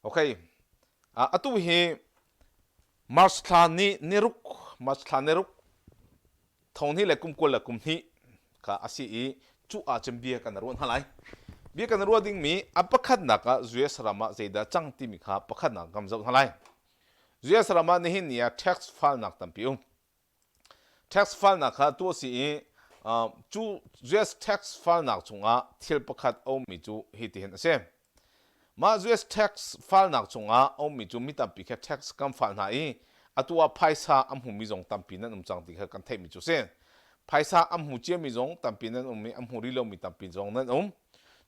Okay. Atu hi March thla ni niruk March thla niruk thonghnih le kum 20 le kum hnih kha a si i cu ahcun bia kan ruah hna lai. Bia kan ruah dingmi a pakhatnak ah US ram ah zeidah cang timi kha pakhatnak kan zoh hna lai. US ram ah nihin ni ah tax falnak tampi um. Tax falnak kha tuah si i cu US tax falnak chungah thil pakhat a ummi cu hitihin a si. Mah US tax falnak chungah a ummi cu mi tampi kha tax kan fal hna i atu ah phaisa a hmumi zong tampi nan um cang ti kha kan theihmi cu a si. Phaisa a hmu ciami zong tampi nan um i a hmu rih lomi tampi zong nan um.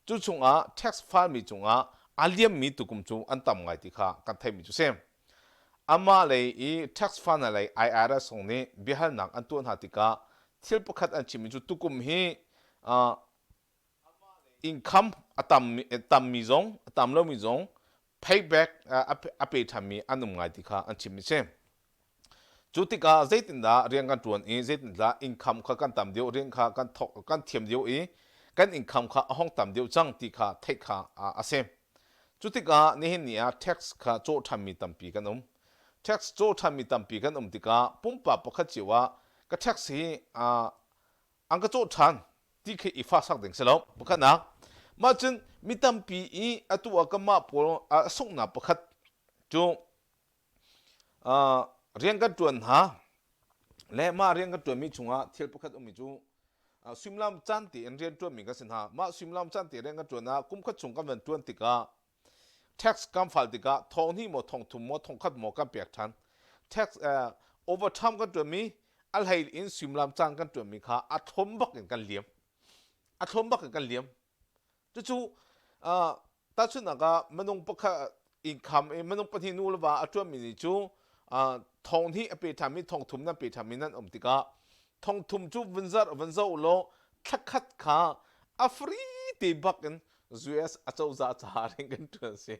Cu chungah tax falmi cungah a liammi tukum cu an tam ngai ti kha kan theihmi cu a si. Amah lei i tax fund lei IRS zong nih biahalnak an tuah hna tikah thil pakhat an chimmi cu tukum hi uh, income a tam tammi zong a tam lomi zong payback a pe ṭhanmi an um ngai ti kha an chimmi si. Cu tikah zeitindah rian kan ṭuan i zeitindah income kha kan tam deuh rian kha kan thok kan thiam deuh i kan income kha a hong tam deuh cang ti kha theih kha a si. Cu tikah nihin ni ah tax kha cawh ṭhanmi tampi kan um. Tax cawh ṭhanmi tampi kan um tikah pumpak pakhat cio ah ka tax hi an ka cawh ṭhan ti khi i fahsak ding si lo. Pakhatnak, mah cun mi tampi i atu ah kanmah pawl a sunghnak pakhat cu rian kan ṭuan hna le mah rian kan ṭuanmi chungah thil pakhat ummi cu suimilam caan tein rian ṭuanmi kan si hna. Mah suimilam caan te rian kan ṭuan ah kum khat chung kan van ṭuan tikah tax kan fal tikah thong hnih maw thong thum maw thong khat maw kan pek ṭhan. Tax overtime kan ṭuanmi a hlei in suimilam caan kan ṭuanmi kha a thlawm bak in kan liam. A thlawm bak in kan liam. Cucu tahchunhnak ah minung pakhat income i minung pahnih nu le va a ṭuanmi nih cu thong hnih a pe ṭhanmi thong thum nan pe ṭhanmi nan um tikah thong thum cu vun zarh vun zoh law thlakhat kha a free te bak in US acozah caah rian kan ṭuan si.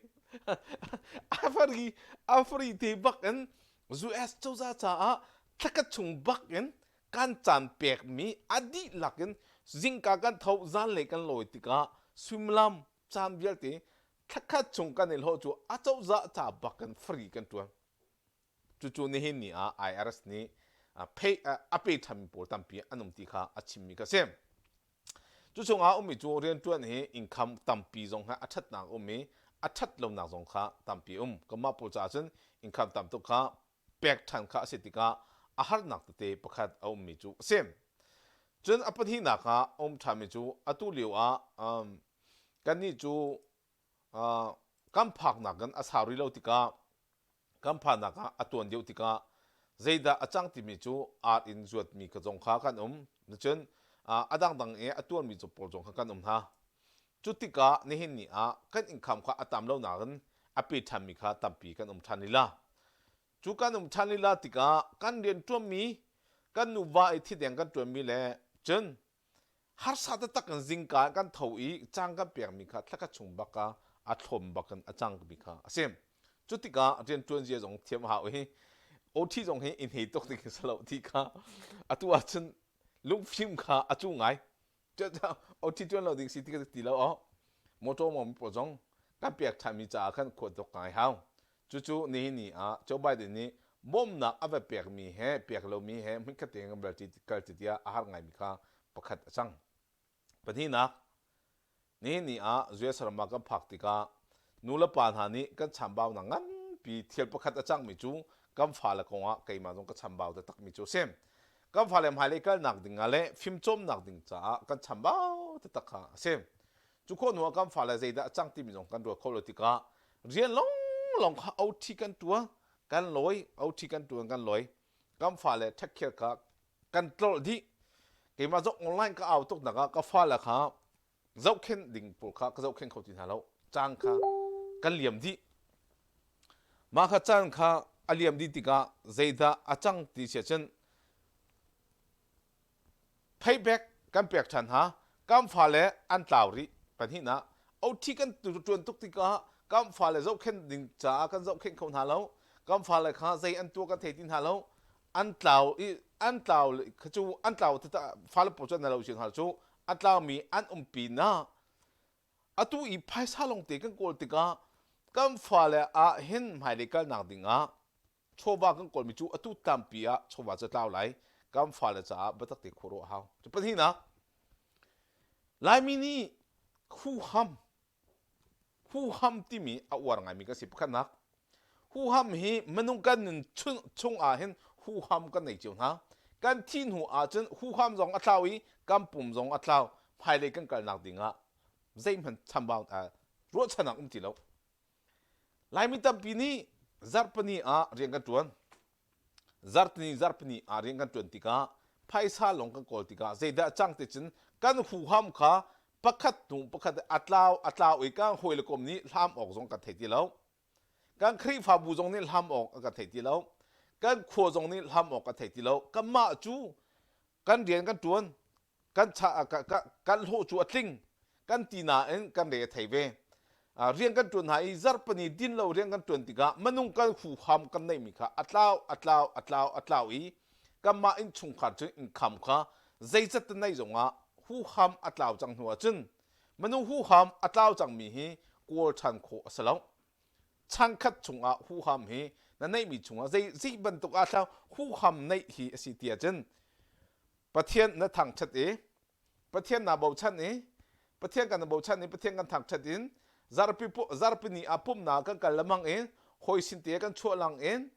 a free a free te bak in US cozah caah thlakhat chung bak in kan caan pekmi a dihlak in zingka kan tho zanlei kan lawi tikah suimilam caan vialte thlakhat chung kan i hlawh cu a cozah ca bak in free kan ṭuan. Cucu nihin ni ah IRS nih pay a pe ṭhanmi pawl tampi an um ti kha a chimmi kha si. Cu chungah ummi cu rianṭuan hi income tampi zong hi a ṭhatnak um i a ṭhat lonak zong kha tampi um. Kanmah pawl caah cun income tam tuk kha pek ṭhan kha a si tikah a harnak tete pakhat a ummi cu a si. Cun a pahnihnak ah a um ṭhanmi cu atu lio ah um, kannih cu uh, kan phaknak in a sau rih lo tikah kan phannak ah a tuan deuh tikah zeidah a cang timi cu ar in zuatmi ka zong kha kan um. Cun uh, a dangdang i a tuanmi pawl zong kha kan um hna. Cu tikah nihin ni ah kan income kha a tam lo nain a pe ṭhanmi kha tampi kan um ṭhan lila. Cu kan um ṭhan lila tikah kan rian ṭuanmi, kan nuva i thideng kan ṭuanmi le cun harsa taktak in zingka kan tho i cang kan pekmi kha thlakhat chung bak ah a thlawm bak in a cangmi kha a si. Cu tikah rianṭuan zia zong thiam a hau i OT zong hi i hne tuk ding si lo ti kha atu ahcun lungfim kha a cu ngai. OT ṭuan lo ding si ti ka ti lo aw. Motor mawmi pawl zong kan pek ṭhanmi caah khan khuat dok ngai hau. Cucu nihin ni ah Joe Biden nih bawmhnak a va pekmi he pek lomi he hmunkhat tein kan kal ti tiah a har ngaimi kha pakhat a cang. Pahnihnak, nihin ni ah US ram ah kan phak tikah nulepa hna nih kan chambaunak nganpi thil pakhat a cangmi cu kan fale kongah keimah zong ka chambau taktakmi cu a si. Kan fale hmailei kalnak ding ah le fimcawmnak ding caah kan chambau taktak kha a si. Cu khawh hnu ah kan fale zeidah a cang timi zong kan ruat kho lo tikah rian lawnglawng kha OT kan tuan, kan lawi, OT kan tuan, kan lawi. Kan fale ṭhekkhiar kha kan tlolh dih. Keimah zong online ka au tuk nak ah ka fale kha zohkhenh ding pawl kha ka zohkhenh kho ti hna lo. Caan kha kan liam dih. Mah kha caan kha a liam dih tikah zeidah a cang ti si ahcun payback kan pek ṭhan hna. Kan fale an tlau rih. Pahnihnak, OT kan ṭuan tuk tikah kan fale zohkhenh ding caah kan zohkhenh kho hna lo. Kan fale kha zei an tuah kan thei ti hna lo. An tlau i an tlau kha cu an tlau fale pawl cu an lo hna cu a tlaumi an um pinah atu i phaisa lawngte kan kawl tikah. Kan fale ah hin hmailei kalnak dingah chawva kan kawlmi cu atu tampi ah chawva cu a tlau lai. Kan fale caah biatak te khua ruah a hau. Cu pahnihnak, Laimi nih huham huham timi a uar ngaimi kan si. Pakhatnak, huham hi minung kan nun chung ah hin huham kan nei cio hna. Kan thih hnu ahcun huham zong a tlau i kan pum zong a tlau. Hmailei kan kalnak dingah zeihmanh chambau ruahchannak um ti lo. Laimi tampi nih zarhpini ah rian kan ṭuan. Zarhtini zarhpini ah rian kan ṭuan tikah phaisa lawng kan kawl tikah zeidah cang ti cun kan huham kha pakhat hnu pakhat a tlau a tlau i kan hawi le kom nih hlam awk zong kan thei ti lo. Kan Khrihfabu zong nih hlam awk a kan thei ti lo. Kan khua zong nih hlam awk a thei ti lo. Kanmah cu kan rian kan ṭuan kan kan hlawh cu a tling kan ti nain kan re a thei ve. Rian kan ṭuan hna i zarhpini din lo rian kan ṭuan tikah minung kan huham kan neihmi kha a tlau a tlau a tlau a tlau i kanmah innchungkhar cu income kha zeizat te neih zongah huham a tlau cang hnu ahcun minung huham a tlau cangmi hi kawl ṭhan khawh a si lo. Changkhat chungah huham hi na neihmi chungah zei zei bantuk ah thlau huham neih hi a si ti ahcun Pathian na thangṭhat i Pathian naa bochan i Pathian kan i bochan i Pathian kan thangṭhat in zarpi zarpini ah pumhnak kan kal lengmang in hawi sin te kan chuah lang in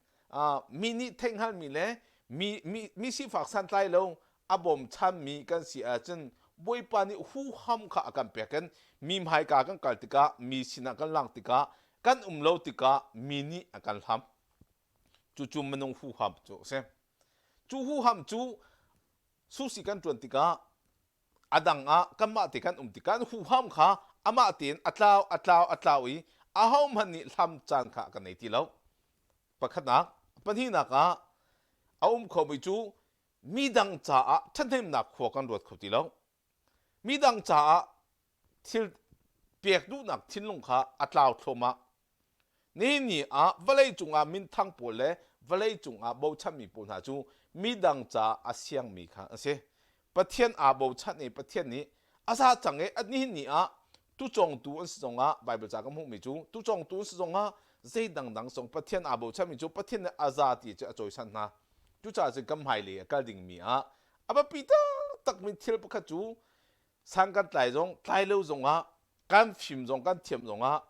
mi nih theihhngalhmi le mi mi mi sifak santlai lo a bawmchanmi kan si ahcun Bawipa nih huham kha a kan pek in mi hmaika kan kal tikah mi sinah kan lang tikah kan um lo tikah mi nih a kan hlam. Cucu minung huham cu a si. Cu huham cu susi kan ṭuan tikah a dang ah kanmah te kan um tikah huham kha amah tein a tlau a tlau a tlau i ahohmanh nih hlam caan kha kan nei ti lo. Pakhatnak, pahnihnak ah a um khomi cu midang caah ṭhahnemnak khua kan ruat kho ti lo. Midang caah thil pek duhnak thinlung kha a tlau thluahmah. Nihin ni ah vawleicung ah minthang pawl le vawleicung ah bochanmi pawl hna cu midang caah a siangmi kha an si. Pathian aa bochan i Pathian nih a za cang i nihin ni ah tucawngtu an si zongah Baibal ca ka hmuhmi cu tucawngtu an si zongah zei dangdang zong Pathian aa bochanmi cu Pathian nih a za ti cu a cawisan hna. Cucaah cun kan hmailei a kal dingmi ah a biapi taktakmi thil pakhat cu Sang kan tlai zong tlai lo zongah kan fim zong kan thiam zongah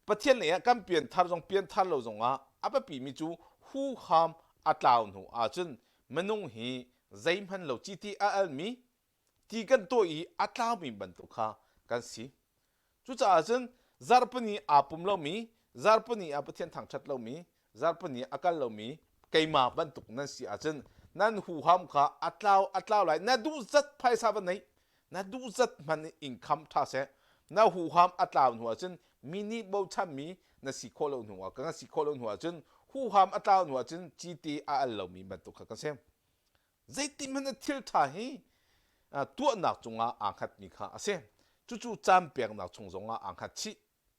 Pathian lei ah kan pianthar zong pianthar lo zongah a biapimi cu huham a tlau hnu ahcun minung hi zeihmanh lo citi a almi ti kan tuah i a tlaumi bantuk kha kan si. Cucaah cun zarhpini aa pum lomi, zarhpini ah Pathian thangṭhat lomi, zarhpini a kal lomi keimah bantuk nan si ahcun nan huham kha a tlau a tlau lai. Na duh zat phaisa va nei, na duh zat hmanh in income ṭha seh. Na huham a tlau hnu ahcun mi nih bochanmi na si khawh lo hnu ah kan si khawh lo hnu ahcun huham a tlau hnu ahcun cite a al lomi bantuk kha kan si. Zeitin hmanh thil ṭha hi tuahnak cungah aa hngatmi kha a si. Cucu caan peknak chung zongah aa hngat chih.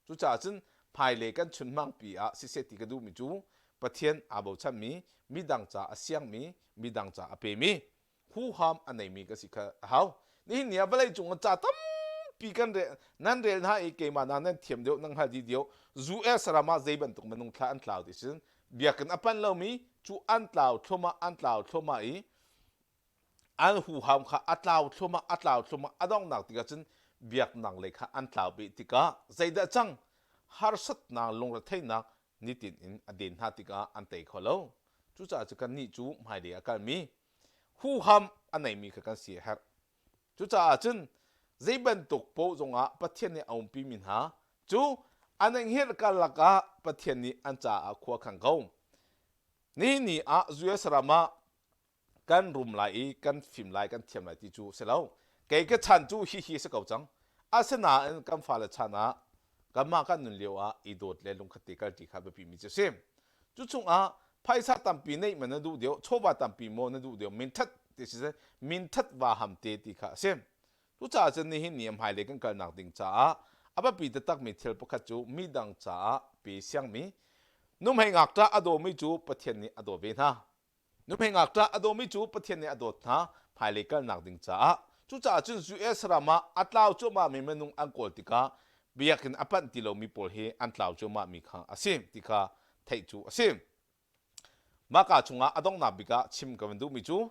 Cucaah cun hmailei kan chunmangpi ah siseh ti ka duhmi cu Pathian aa bochanmi, midang ca a siangmi, midang ca a pemi, huham a neimi ka si kha a hau. Nihin ni ah vawleicung ah ca tampi kan rel, nan rel hna i keimah nak nan thiam deuh, nan hngal dih deuh. US ram ah zei bantuk minung thla an tlau ti sin biakinn a panh lomi cu an tlau thluahmah an tlau thluahmah i an huham kha a tlau thluahmah a tlau thluahmah a donghnak tikah cun biaknak lei kha an tlau beh tikah zeidah cang harsatnak lungretheihnak nitin in a den hna tikah an tei kho lo cucaah cu kannih cu hmailei a kalmi huham a neimi kha kan si a herh Cucaah cun zei bantuk paoh zongah Pathian nih a umpimi hna cu an i hngilh karlak ah Pathian nih an caah khua khang ko. Nihin ni ah US ram ah kan rum lai i kan fim lai kan thiam lai ti cu si lo. Kei ka chan cu hihi a si ko cang. Asinain kan fale chan ah kanmah kan nun lio ah i dawt le lungkhat te kalṭi kha biapimi cu a si. Cu chungah phaisa tampi neih ma na duh deuh, chawva tampi maw na duh deuh, minṭhat ti si minṭhat va ham te ti kha a si. Cucaah cun nihin ni hmailei kan kalnak ding caah a biapi taktakmi thil pakhat cu midang caah pe siangmi nuhmei ngakṭah a dawmi cu Pathian nih a dawt ve hna. Nuhmei ngakṭah a dawmi cu Pathian nih a dawt hna hmailei kalnak ding caah. Cucaah cun US ram ah a tlau cuahmahmi minung an kawl tikah. Biakinn a panh ti lomi pawl hi an tlau cuahmah mi kha a si ti kha theih cu a si. Mahka chungah a donghnak bik ah chim ka van duhmi cu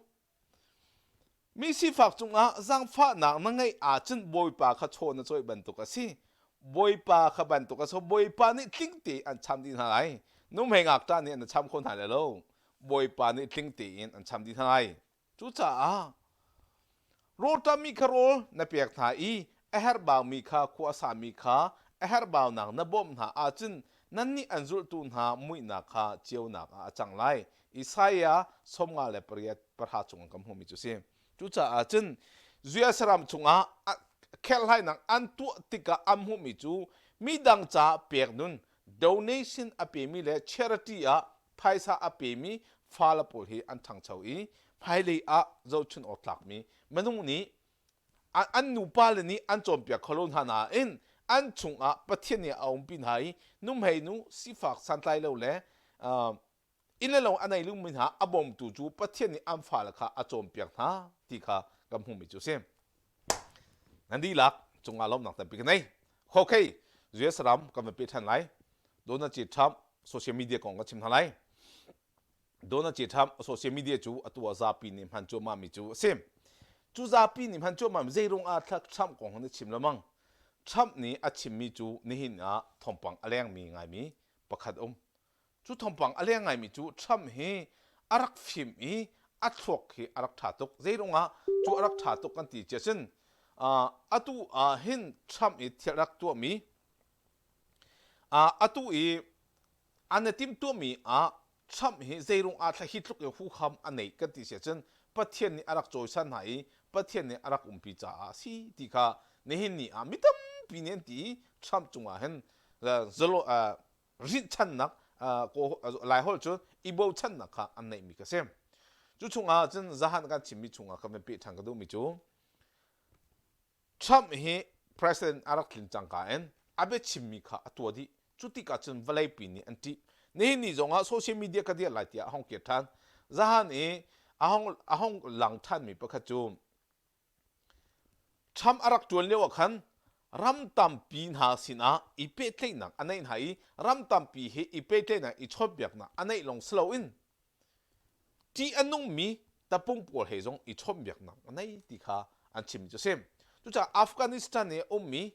mi sifak cungah zaangfahnak na ngeih ahcun Bawipa kha chaw na cawih bantuk a si. Bawipa kha bantuk a si. Bawipa nih tling tein an cham dih hna lai. Nuhmei ngakṭah nih an cham kho hna lai lo. Bawipa nih tling tein an cham dih hna lai. Cucaah rawlṭammi kha rawl na pek hna i a herhbaumi kha khua a sami kha a herhbaunak na bawmh hna ahcun nannih an zulhtu hna muihnak kha ceunak ah a cang lai. Isaiah 58 pahra chungah kan hmuhmi cu a si. Cucaah cun US ram chungah kherhhlainak an tuah tikah an hmuhmi cu midang caah pek nun donation a pemi le charity ah phaisa a pemi fale pawl hi an ṭhangcho i hmailei ah zohchun awk tlakmi minung nih an nupa le nih an cawnpiak kho lo hna nain an chungah Pathian nih a umpi hna i nuhmei nu sifak santlai lo le inn le lo a nei lomi hna a bawmtu cu Pathian nih an fale kha a cawnpiak hna ti kha kan hmuhmi cu a si. Nan dihlak cungah lawmhnak tampi ka nei. Okay, US ram kan van pe ṭhan lai. Donald J. Trump social media kong ka chim hna lai. Donald J. Trump social media cu atu ah zapi nih hman cuahmahmi cu a si. Cu zapi nih hman cuahmahmi zeirung ah Trump kong na chim lemang. Trump nih a chimmi cu nihin ah thawngpang a lengmi ngaimi pakhat um. Cu thawngpang a leng ngaimi cu Trump hi a rak fim i a thluak hi a rak ṭha tuk. Zeiruangah cu a rak ṭha tuk kan ti cia cun atu ah hin Trump i thil rak tuahmi atu i an i timhtuahmi ah Trump hi zeirung ah thla hi tluk i huham a neih kan ti sia cun Pathian nih a rak cawisan hna i Pathian nih a rak umpi caah a si ti kha nihin ni ah mi tampi nih an ti i Trump cungah hin zalo rinhchannak Laiholh cu i bochannak kha an neihmi ka si. Cu chungah cun zahan kan chimmi chungah kan van peh ṭhan ka duhmi cu Trump hi president a rak tlin cangka in a biachimmi kha a tuah dih. Cu tikah cun vawleipi nih an ṭih. Nihin ni zongah social media ka dirh lai tiah a hong kir ṭhan. Zahan i a hong, a hong lang ṭhanmi pakhat cu Trump a rak ṭuan lio ah khan ram tampi hna sinah i pehtlaihnak a neih hna i ram tampi he i pehtlaihnak i chawnhbiaknak a neih lawng si loin ṭih a nungmi tapung pawl he zong i chawnhbiaknak a nei ti kha an chimmi cu a si. Cucaah Afghanistan i a ummi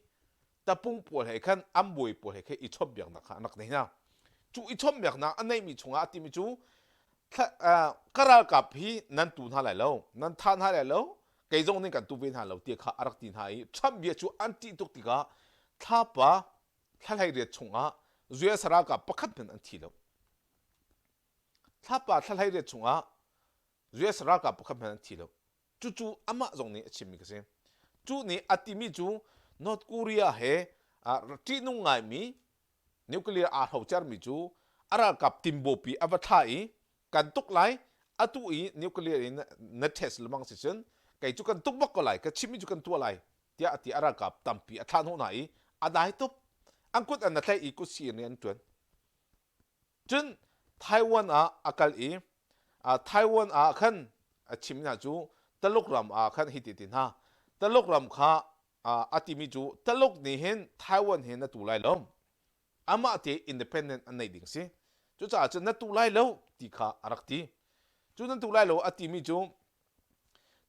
tapung pawl he khan an bawi pawl he khan i chawnhbiaknak kha an rak nei hna. Cu i chawnhbiaknak a neihmi chungah a timi cu ka ralkap hi nan tu hna lai lo, nan thah hna lai lo, kei zong nih kan tu ve hna lo ti kha a rak ti hna i Trump bia cu an ṭih tuk tikah thlapa thla riat chungah US ralkap pakhat hmanh an thi lo. Thlapa thla riat chungah US ralkap pakhat hmanh an thi lo. Cucu amah zong nih a chimmi ka si. Cu nih a timi cu North Korea he ṭihnung ngaimi nuclear aa hrocermi cu a ralkap timbawpi a va thlah i kan tuk lai atu i nuclear in na test lengmang si cun kei cu kan tuk bak ko lai ka chimmi cu kan tuah lai tiah a ti a ralkap tampi a thlah hnawh hna i a dai tuk an kut an na tlaih i kut si in an ṭuan cun Taiwan ah a kal i Taiwan ah khan a chim hna cu Taluk ram ah khan hi ti ti hna Taluk ram kha a timi cu Taluk nih hin Taiwan hi na tu lai lo amah te independent an neih ding si cucaah cun na tu lai lo ti kha a rak ti cu nan tu lai lo a timi cu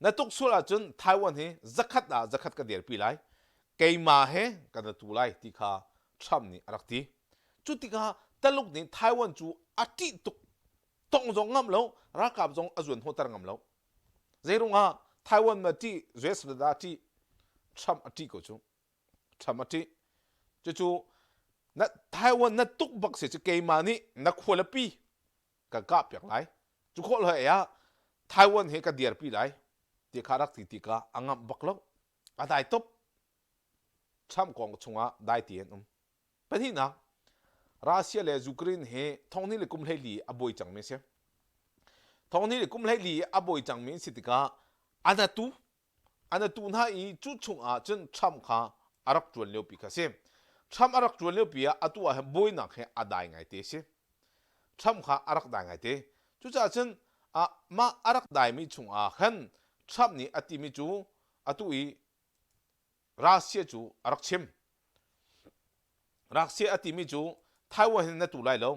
na tuk sual ahcun Taiwan hi zakhat ah zakhat ka dirpi lai keimah he kan ra tu lai ti kha Trump nih a rak ti cu tikah Taluk nih Taiwan cu a ṭih tuk tong zong ngam lo ralkap zong a zuan hnawhter ngam lo Zeirungah Taiwan ma ṭih, US le dah ṭih, Trump a ṭih ko cu. Trump a ṭih. Cucu na Taiwan na tuk bak si cu keimah nih na khualipi kan kah piak lai. Cu khawh lo ah Taiwan hi ka dirpi lai ti kha rak ti tikah a ngamh bak lo. A dai top. Trump kong chungah dai ti an um. Pahnihnak, Russia le Ukraine hi thonghnih le kum 14 a buai cangmi a si. Thonghnih le kum 14 a buai cangmi an si tikah an atu an atu hna i cu chungah cun Trump kha a rak ṭuan liopi kha a si. Trump a rak ṭuan liopi ah atu ah hin buainak hi a dai ngaite a si. Trump kha a rak dai ngaite. Cucaah cun mah a rak daimi chungah khan Trump nih a timi cu atu i Russia cu a rak chim. Raksia a timi cu Taiwan hin na tu lai lo.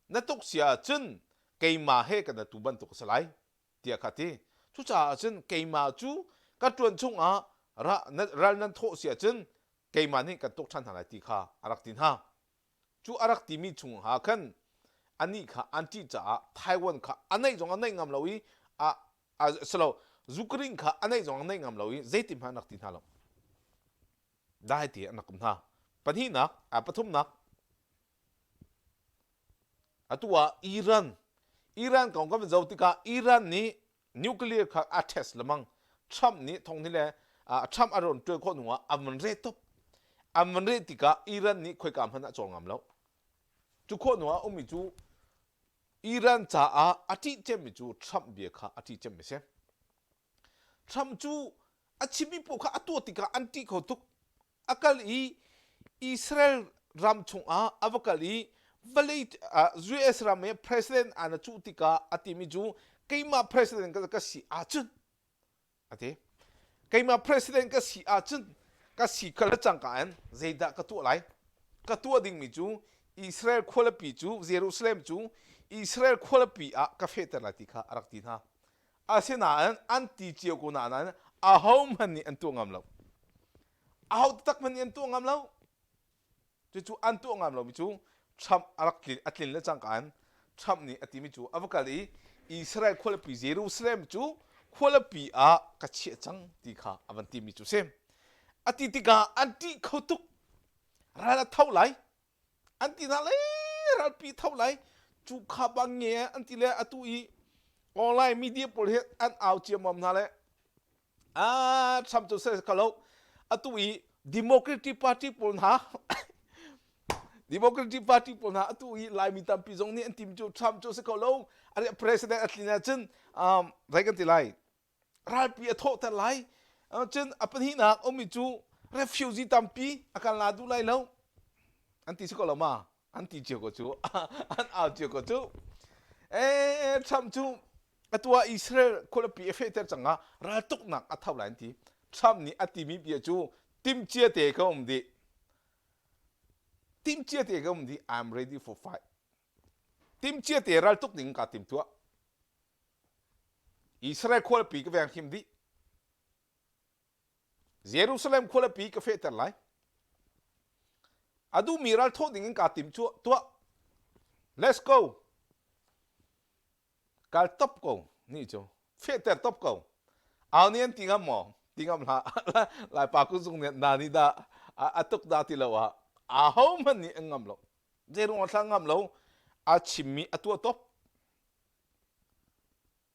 Na tuk si ahcun keimah he kan tu bantuk a si lai tiah kha ti. Cucaah cun keimah cu ka ṭuan chungah ral nan thawh si ahcun keimah nih kan tuk ṭhan hna lai ti kha a rak ti hna. Cu a rak timi chung ha khan anih kha an ṭih caah Taiwan kha a naih zong a naih ngam lo i a a silo Ukraine kha a naih zong a naih ngam lo i zeitin hmanh an rak ti hna lo. Dai te an rak um hna. Pahnihnak, a pathumnak atu ah Iran Iran kong kan van zoh tikah Iran nih nuclear kha a test lemang Trump nih thong ni le Trump a ron tuan khawh hnu ah an van reh top an van reh tikah Iran nih khoika hmanh ah cawl ngam lo cu khawh hnu ah ummi cu Iran caah a ṭih cemmi cu Trump bia kha a ṭih cemmi si Trump cu a chimmi paoh kha a tuah tikah an ṭih kho tuk. A kal i Israel ram chungah a va kal i vawlei US ram i president aan a cuh tikah a timi cu keimah president ka si ahcun a ti. Keimah president ka si ahcun ka si kha le cangka in zeidah ka tuah lai? Ka tuah dingmi cu Israel khualipi cu Jerusalem cu Israel khualipi ah ka fehter lai ti kha a rak ti hna. Asinain an ti cio ko nain ahohmanh nih an tuah ngam lo. Aho taktak hmanh nih an tuah ngam lo. Cucu an tuah ngam lomi cu Trump a rak tlin, a tlin le cangka in Trump nih a timi cu a va kal i Israel khualipi Jerusalem cu khualipi ah ka chiah cang ti kha a van timi cu si. A ti tikah an ṭih kho tuk. Ral a tho lai. An ti hna le ralpi tho lai cu kha bang nge an ti le atu i online media pawl hi an au ciammam hna le ah Trump cu se kalo atu i Democratic Party pawl hna Democratic Party pawl hna atu i Laimi tampi zong nih an tim cu Trump cu si ko lo president a tlin ahcun um, zei kan ti lai ralpi a thawhter lai cun a pahnihnak ummi cu refugee tampi a kan la duh lai lo an ti si ko lo ma an ti cio ko cu an au cio ko cu eh Trump cu atu ah Israel khualipi a fehter cang ah raltuknak a tho lai an ti Trump nih a timi bia cu timcia te ka um dih timcia te ka um dih I'm ready for fight timcia te raltuk ding ka tim tuah Israel khualipi ka venghim dih. Jerusalem khualipi ka fehter lai. A duhmi ral thawh ding in kaa tim cu tuah. Let's go. Kal top ko ni cu. Fehter top ko. Au nih an ti ngam maw? Ti ngam hlah. Laipa kuzung nih na nih dah a tuk dah ti lo ah aho hmanh nih an ngam lo. Zeiruang ah thla ngam lo? A chimmi a tuah top.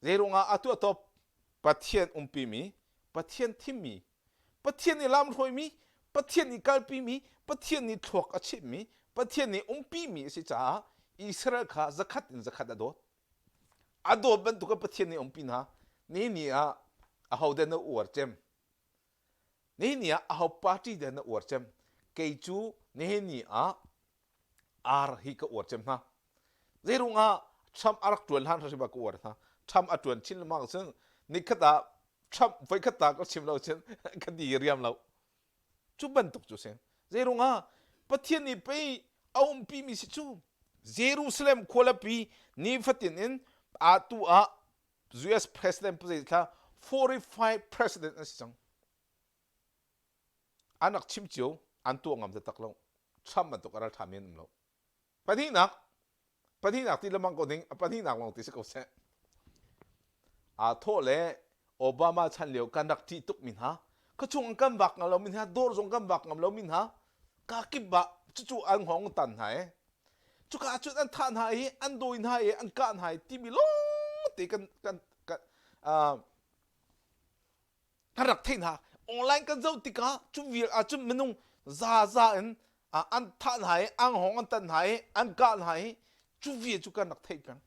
Zeiruangah a tuah top? Pathian umpimi, Pathian thimmi, Pathian nih lamhruaimi, Pathian nih kalpimi, Pathian nih thluak a chimmi, Pathian nih umpimi a si caah Israel kha zakhat in zakhat a dawt. A dawt bantuk in Pathian nih umpi hna. Nihin ni ah aho dah na uar cem? Nihin ni ah aho party dah na uar cem? Kei cu nihin ni ah ar hi ka uar cem hna. Zeirung ah Trump a rak ṭuan hlan hrim ah ka uar hna. Trump a ṭuan chin lengmang cun nikhat ah Trump voikhat ta ka chim lo cun ka di riam lo. Cu bantuk cu si. Zeirung ah Pathian nih pei a umpi mi si cu Jerusalem khualipi nifatin in atu ah US president thla 45 president an si cang. An rak chim cio, an tuah ngam taktak lo. Trump bantuk a ral ṭhami an um lo. Pahnihnak, pahnihnak ti lengmang ko ding, a pahnihnak lawng ti si ko seh. Aa thawh le Obama chan lio kan rak ṭih tukmi hna, khuachung kan vak ngam lomi hna, dawr zong kan vak ngam lomi hna, ka kip ah cucu an hngawng tan hna i cuka ah cun an thah hna i an dawi hna i an kah hna i timi lawng te kan kan kan uh, kan rak theih hna online kan zoh tikah cu vial ahcun minung zaza in an thah hna i an hong an tan hna i an kah hna i cu vial cu kan rak theih peng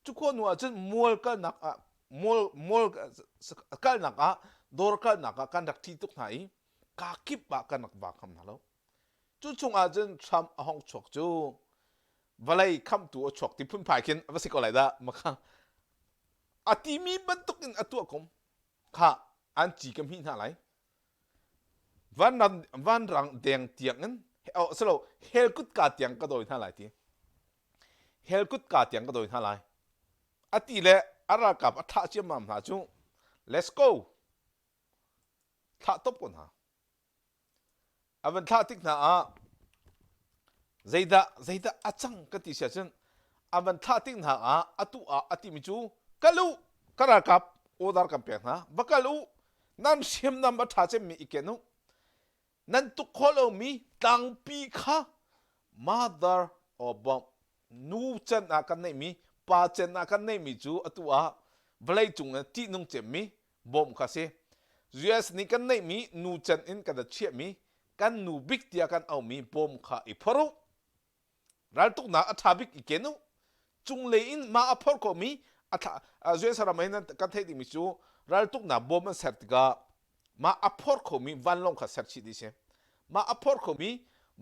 cu khua hnu ahcun mual kalnak ah mual mual kalnak ah dawr kalnak ah kan rak ṭih tuk hna i ka kip ah kan rak vak ngam hna lo cu chung ahcun Trump a hong chuak cu vawlei khamtu a chuak ti phunphai khin a va si ko lai dah makha A timi bantuk in a tuah kum kha an ci ka hmih hna lai. Vanrang deng tiang in Oh, silo hell kutka tiang ka dawi hna lai ti. Hell kutka tiang ka dawi hna lai. A ti le a ralkap a thlah ciammam hna cu let's go. Thlah top ko hna. A van thlah tik hna ah zeidah zeidah a cang ka ti sia cun a van thlah tik hna ah atu ah a timi cu kal u ka ralkap order kan pek hna va kal u nan hriamnam a ṭha cemmi i ken u nan tuk khawh lomi tlangpi kha mother or bomb nu cen ah kan neihmi pa cen ah kan neihmi cu atu ah vawlei cung in ṭihnung cemmi bawm kha si. US nih kan neihmi nu cen in kan chiahmi kan nu bik tiah kan auhmi bawm kha i phor u. Raltuknak a ṭha bik i ken u. Cunglei in mah a phor khomi a thla US ram hin kan theih dingmi cu raltuknak bawm an ser tikah mah a phor khomi vanlawng kha ser chih dih si. Mah a phor khomi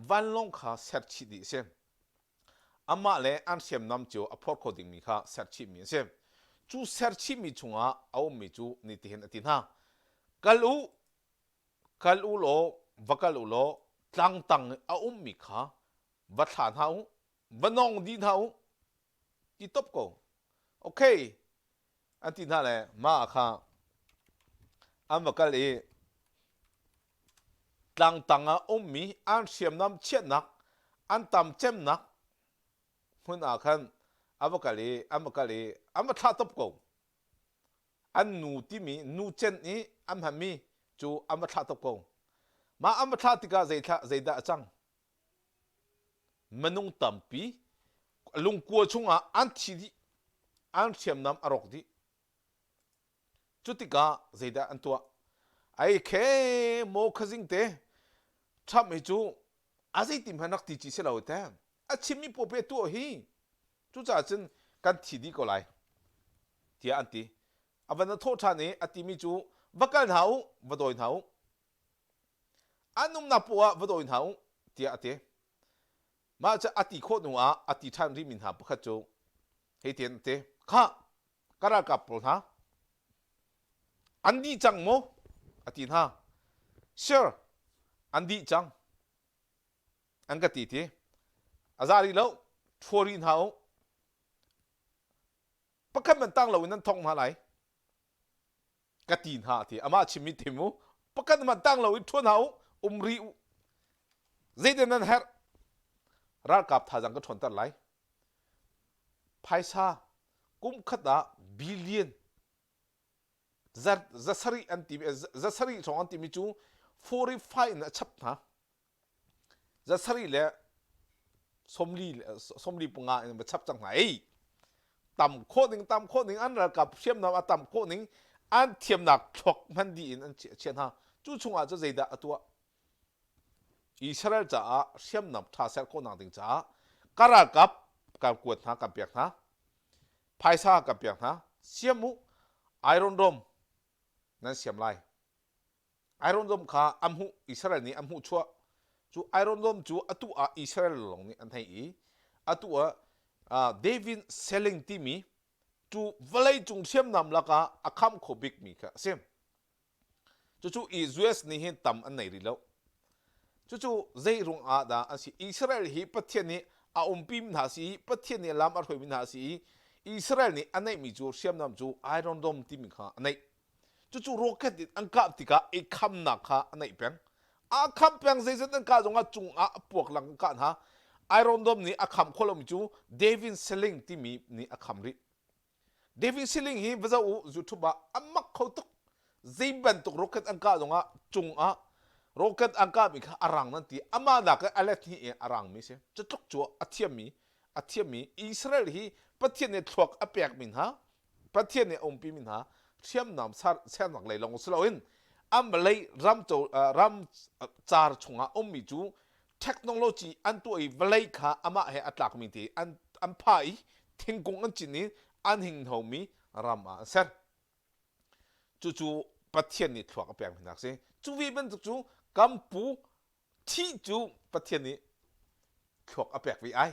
vanlawng kha ser chih dih si. Amah le an hriamnam cio a phor kho dingmi kha serchihmi an si. Cu serchihmi chungah a ummi cu nitihin a ti hna. Kal u, kal u law, va kal u law, tlangtang i a ummi kha va thla hna u, va nong dih hna u, ti top ko. Okay, an ti hna le mah kha an va kal i tlangtang ah ummi an hriamnam chiahnak an tam cemnak hmun ah khan a va kal i an va kal i an va thlah top ko an nu timi nu cen i an hmanmi cu an va thlah top ko mah an va thlah tikah zeidah a cang Minung tampi lungkua chungah an thi dih, an hriamnam a rawk dih. Cu tikah zeidah an tuah? Ai khe maw khazing te Trump hi cu a zeiti hmanh rak ti ci si lo te. A chimmi pawpe tuah hi cucaah cun kan thi dih ko lai tiah an ti. A van a thawh ṭhan i a timi cu va kal hna u, va dawi hna u. An umnak poah ah va dawi hna u tiah a ti. Mah cu a ti khawh hnu ah a ti ṭhan rihmi hna pakhat cu hitin a ti. Khah, ka ralkap pawl hna, an dih cang maw? A ti hna. Sir, an dih cang. An ka ti ti. A za rih lo, ṭhua rih hna u. Pakhat man tang loin nan thong hna lai. Ka ti hna a ti. Amah chimmi te mu. Pakhat hmanh tang lo in ṭhuan hna u, um rih u. Zeidah nan herh? Ralkap thazaang ka ṭhawnter lai. Phaisa kum khat ah billion zasarih an timi zasarih hrawng an timi cu 45 in a chap hna. Zasarih le 45 in va chap cang hna ei. Tam khawh ning tam khawh ning an ralkap hriamnam a tam khawh ning an thiamnak thluak hman dih in an chiah hna. Cu chungah cu zeidah a tuah? Israel caah hriamnam ṭha ser khawhnak ding caah ka ralkap kan kuat hna kan pek hna. Phaisa kan pek hna. Siam u Iron Dome nan siam lai. Iron Dome kha a hmuh Israel nih a hmuhchuah. Cu Iron Dome cu atu ah Israel lawng nih an theih i atu ah David Selling timi cu vawleicung hriamnam lakah a kham kho bikmi kha a si. Cucu US nih hin tam an nei rih lo. Cucu zei ruang ah dah an si? Israel hi Pathian nih a umpi mi hna si i Pathian nih lam a hruaimi hna si i Israel nih a neihmi cu hriamnam cu Iron Dome timi kha a neih. Cucu rocket in an kah tikah i khamnak kha a neih peng. A kham peng zeizat an kah zongah cungah a puak lang an kah hna. Iron Dome nih a kham khawh lomi cu David Sling timi nih a kham rih. David Sling hi va zoh u YouTube ah a mak kho tuk. Zei bantuk rocket an kah zongah cungah rocket an kahmi kha a rang nan ti. Amah nakin a let hnih in a rangmi si. Cu tluk cu a thiammi a thiammi Israel hi Pathian nih thluak a pekmi hna Pathian nih a umpimi hna hriamnam sernak lei lawng si loin an vawlei ram ram car chungah ummi cu technology an tuah i vawlei kha amah he a tlakmi te an an phah i thingkung an cin i an hinghnomi ram ah an ser. Cucu Pathian nih thluak a pekmi hna a si. Cu ve bantuk cu kan pu thih cu Pathian nih thluak a pek ve ai.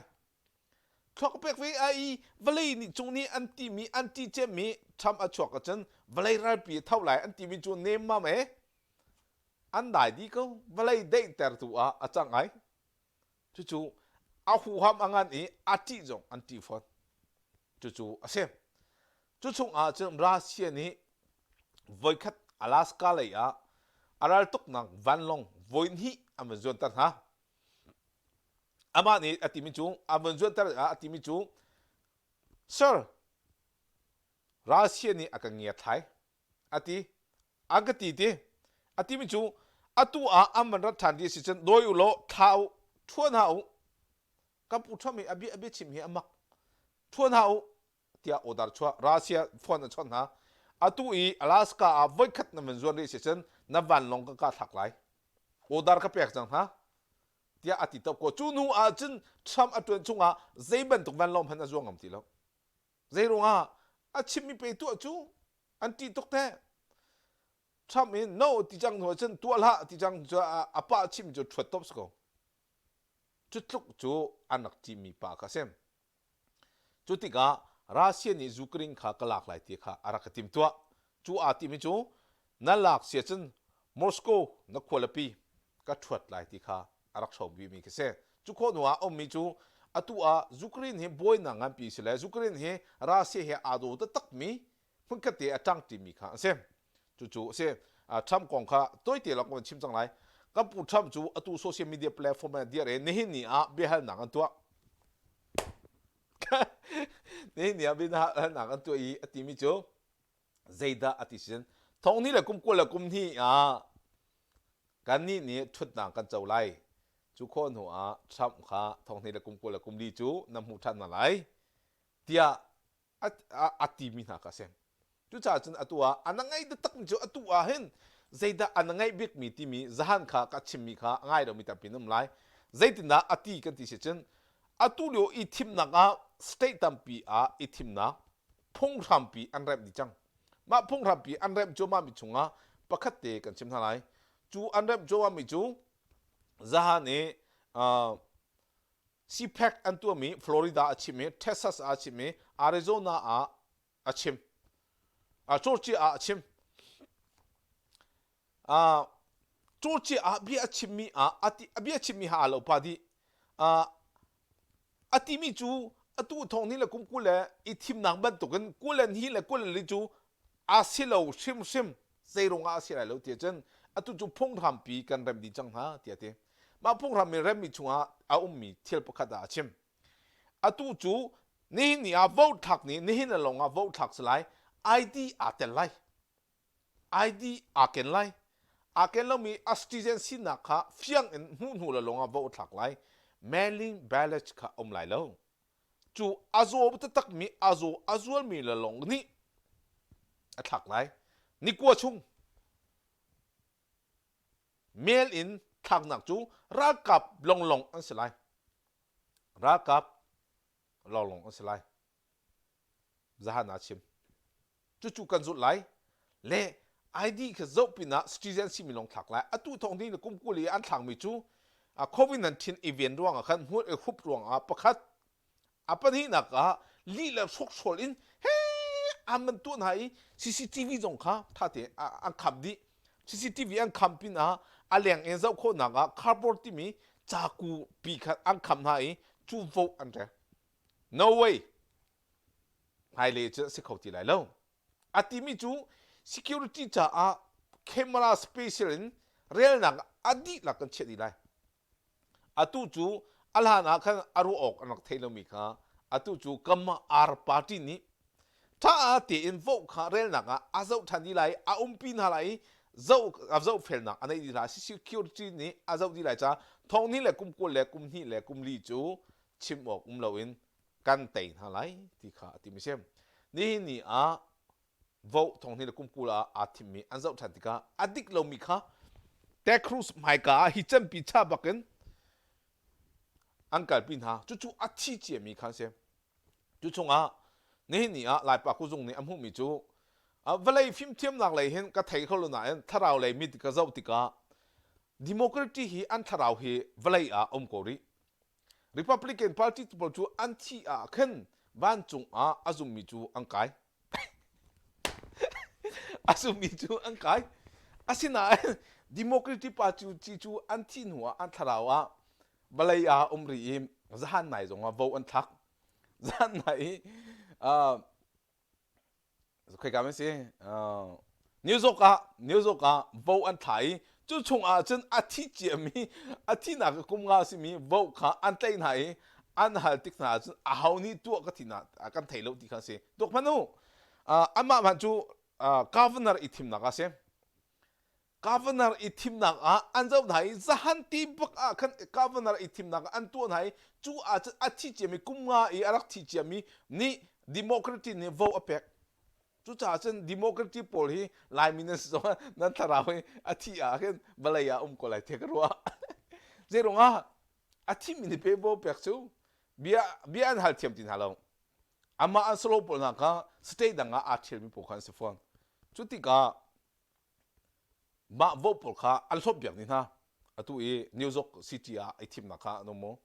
Thluak a pek ve ai i vawlei nih cung nih an timi an ti cemmi Trump a chuak ahcun vawlei ralpi a tho lai an timi cu nemmam e an dai dih ko vawlei daihtertu ah a cang ai. Cucu a huham a ngan i a ṭih zong an ṭih fawn. Cucu a si. Cu chungah cun Russia nih voikhat Alaska lei ah a raltuknak vanlawng voihnih an van zuanter hna. Amah nih a timi cu an van zuanter ah a timi cu Sir, Russia nih a kan ngiat thlai a ti. An ka ti ti. A timi cu atu ah an van rat ṭhan ti a si cun dawi u law thla u, ṭhuan hna u. Kan pu Trump hi a bia a biachim hi a mak. Ṭhuan hna u tiah order chuah. Russia phone a chawnh hna. Atu i Alaska ah voikhat na van zuan rih si cun na vanlawng ka kah thlak lai. Order ka pek cang hna. Tiah a ti top ko. Cu hnu ah cun Trump a ṭuan chungah zei bantuk vanlawng hmanh a zuang ngam ti lo. Zei ruangah a chimmi pe tuah cu an ṭih tuk teh. Trump in no ti cang hnu ah cun tuah hlah ti cang cu a pa chim cu ṭhuat top si ko. Cu tluk cu an rak ṭihmi pa kha a si. Cu tikah Russia nih Ukraine kha ka lak lai ti kha a rak ka timhtuah. Cu aa timi cu na lak sia cun Moscow na khualipi ka ṭhuat lai ti kha a rak hro bimi khi si. Cu khawh hnu ah a ummi cu atu ah Ukraine hi buainak nganpi si le Ukraine hi Russia he aa daw taktakmi hmunkhat te a ṭangṭimi kha an si. Cucu a si. Trump kong kha tawite lawng kan chim cang lai. Kan pu Trump cu atu social media platform ah dir i nihin ni ah biahalnak an tuah. nihin ni ah biahalnak an tuah i a timi cu zeidah a ti sin thong hnih le kum 20 le kum hnih ah kannih nih ṭhutnak kan co lai. Cu khawh hnu ah Trump kha thong hnih le kum 20 le kum li cu na hmuh ṭhan hna lai tiah a, a timi hna kha a si. Cucaah cun atu ah an ngaih taktakmi cu atu ah hin zeidah an ngaih bikmi timi zahan kha ka chimmi kha a ngai lomi tampi an um lai. Zeitindah a ti kan ti si cun atu lio i thimnak ah state tampi ah i thimnak phunghrampi an remh dih cang. Mah phunghrampi an remh cuahmahmi chungah pakhat te kan chim hna lai. Cu an remh cuahmahmi cu zahan i uh, CPAC an tuahmi Florida a chim i Texas ah a chim i Arizona ah a chim. Georgia ah a chim. Uh, Georgia ah bia a chimmi ah a bia chimmi ha lo pa dih. Uh, a timi cu atu thong ni le kum 20 le i thimnak bantukin 22 le 24 cu a si lo hrimhrim zeirung ah a si lai lo ti cun atu cu phunghrampi kan rem dih cang hna tiah ti. Mah phunghram i remmi chungah a ummi thil pakhat ah a chim. Atu cu nihin ni ah vote thlak ni nihin le lawng ah vote thlak si lai. ID aa tel lai. ID aa ken lai. Aa ken lomi a citizen sinak kha fiang in hmuh hnu le lawng ah vote thlak lai. Mailing ballot kha um lai lo. Cu a zaw taktakmi a zaw a zualmi le lawng nih a thlak lai. Nikua chung Mail in thlaknak cu ralkap longlong an si lai. Ralkap longlong an si lai. Zahan ah chim. Cucu kan zulh lai. Le ID kha zoh pinah citizen simi lawng thlak lai. Atu thong ding le kum 20 i an thlakmi cu COVID-19 i ven ruangah khan hmur i hup ruangah pakhat A pahnihnak ah lih le hrokhrawl in he an van tuah hna i CCTV zong kha tha tein an kham dih. CCTV an kham pin ah a leng in zoh khawhnak ah cardboard timi caku pi kha an kham hna i cu vote an rel. No way! Hmailei cu a si kho ti lai lo. A timi cu security caah camera special in relnak a dihlak kan chiah dih lai. Atu cu a hlan ah khan a ruah awk an rak thei lomi kha atu cu kanmah ar party nih ṭha tein vote kha relnak ah a zoh ṭhan dih lai i a umpi hna lai i zoh a zohfelnak a neih dih lai security nih a zoh dih lai caah thong hnih le kum 20 le kum hnih le kum li cu chim awk um loin kan tei hna lai ti kha a timi si. Nihin ni ah vote thong hnih le kum 20 ah aa thimmi an zoh ṭhan tikah a dik lomi kha Ted Cruz hmaika ah hi canpi cha bakin an kalpi hna. Cucu a thi ciami kha an si. Cu chungah nihin ni ah Laipa kuzung nih a hmuhmi cu vawlei fimthiamnak lei hin ka thei kho lo nain thlarau lei mit ka zoh tikah democracy hi an thlarau hi vawlei ah um ko rih. Republican Party pawl cu an thih ah khan vancung ah a zummi cu an kai. A zummi cu an kai. Asinain Democratic Party cu an thih hnu ah an thlarau ah Vawlei ah um rih i zahan nai zongah vo an thlak. Zahan nai i khoika men si New York ah New York ah vo an thla i cu chung ah cun a thi ciami a thinak kum nga simi vo kha an tlaih hna i an hal tik hna ahcun aho nih tuah ka thina kan thei lo ti kha si tuak hmanh u amah hmanh cu governor i thimnak a si Governor i thimnak ah an zoh hna i zahan ti bak ah khan governor i thimnak ah an tuah hna i cu ah cun a thi ciami kum nga i a rak thi ciami nih democracy nih vo a pek. Cucaah cun democracy pawl hi Laimi nan si zongah nan thlarau hi a thi ah khin vawlei ah um ko lai tiah ka ruah. Zeiruangah a thimi nih pe vo pek cu bia bia an hal thiam ti hna lo. Amah an salo pawl hna kha state dang ah aa ṭhialmi pawl kha an si fawn. Cu tikah Mah vote pawl kha an hlawtpiak dih hna. Atu i New York City ah i thimnak kha an um mu.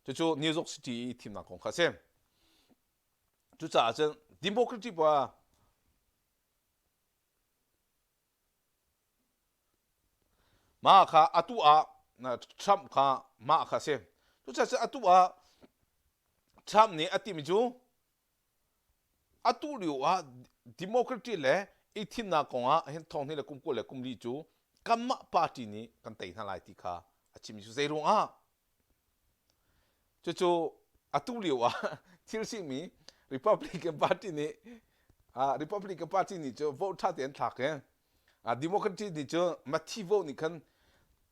Cucu New York City i thimnak kong kha a si. Cucaah cun Democratic pa mah kha atu ah Trump kha mah kha a si. Cucaah cun atu ah Trump nih a timi cu Atu lio ah democracy le i thimnak kongah hin thonghnih le kum 20 le kum li cu kanmah party nih kan tei hna lai ti kha a chim cu zei ruangah cucu atu lio ah thil simi Republican Party nih Republican Party nih cu vote ṭha tein thlak i Democracy nih cu mathi vote nih khan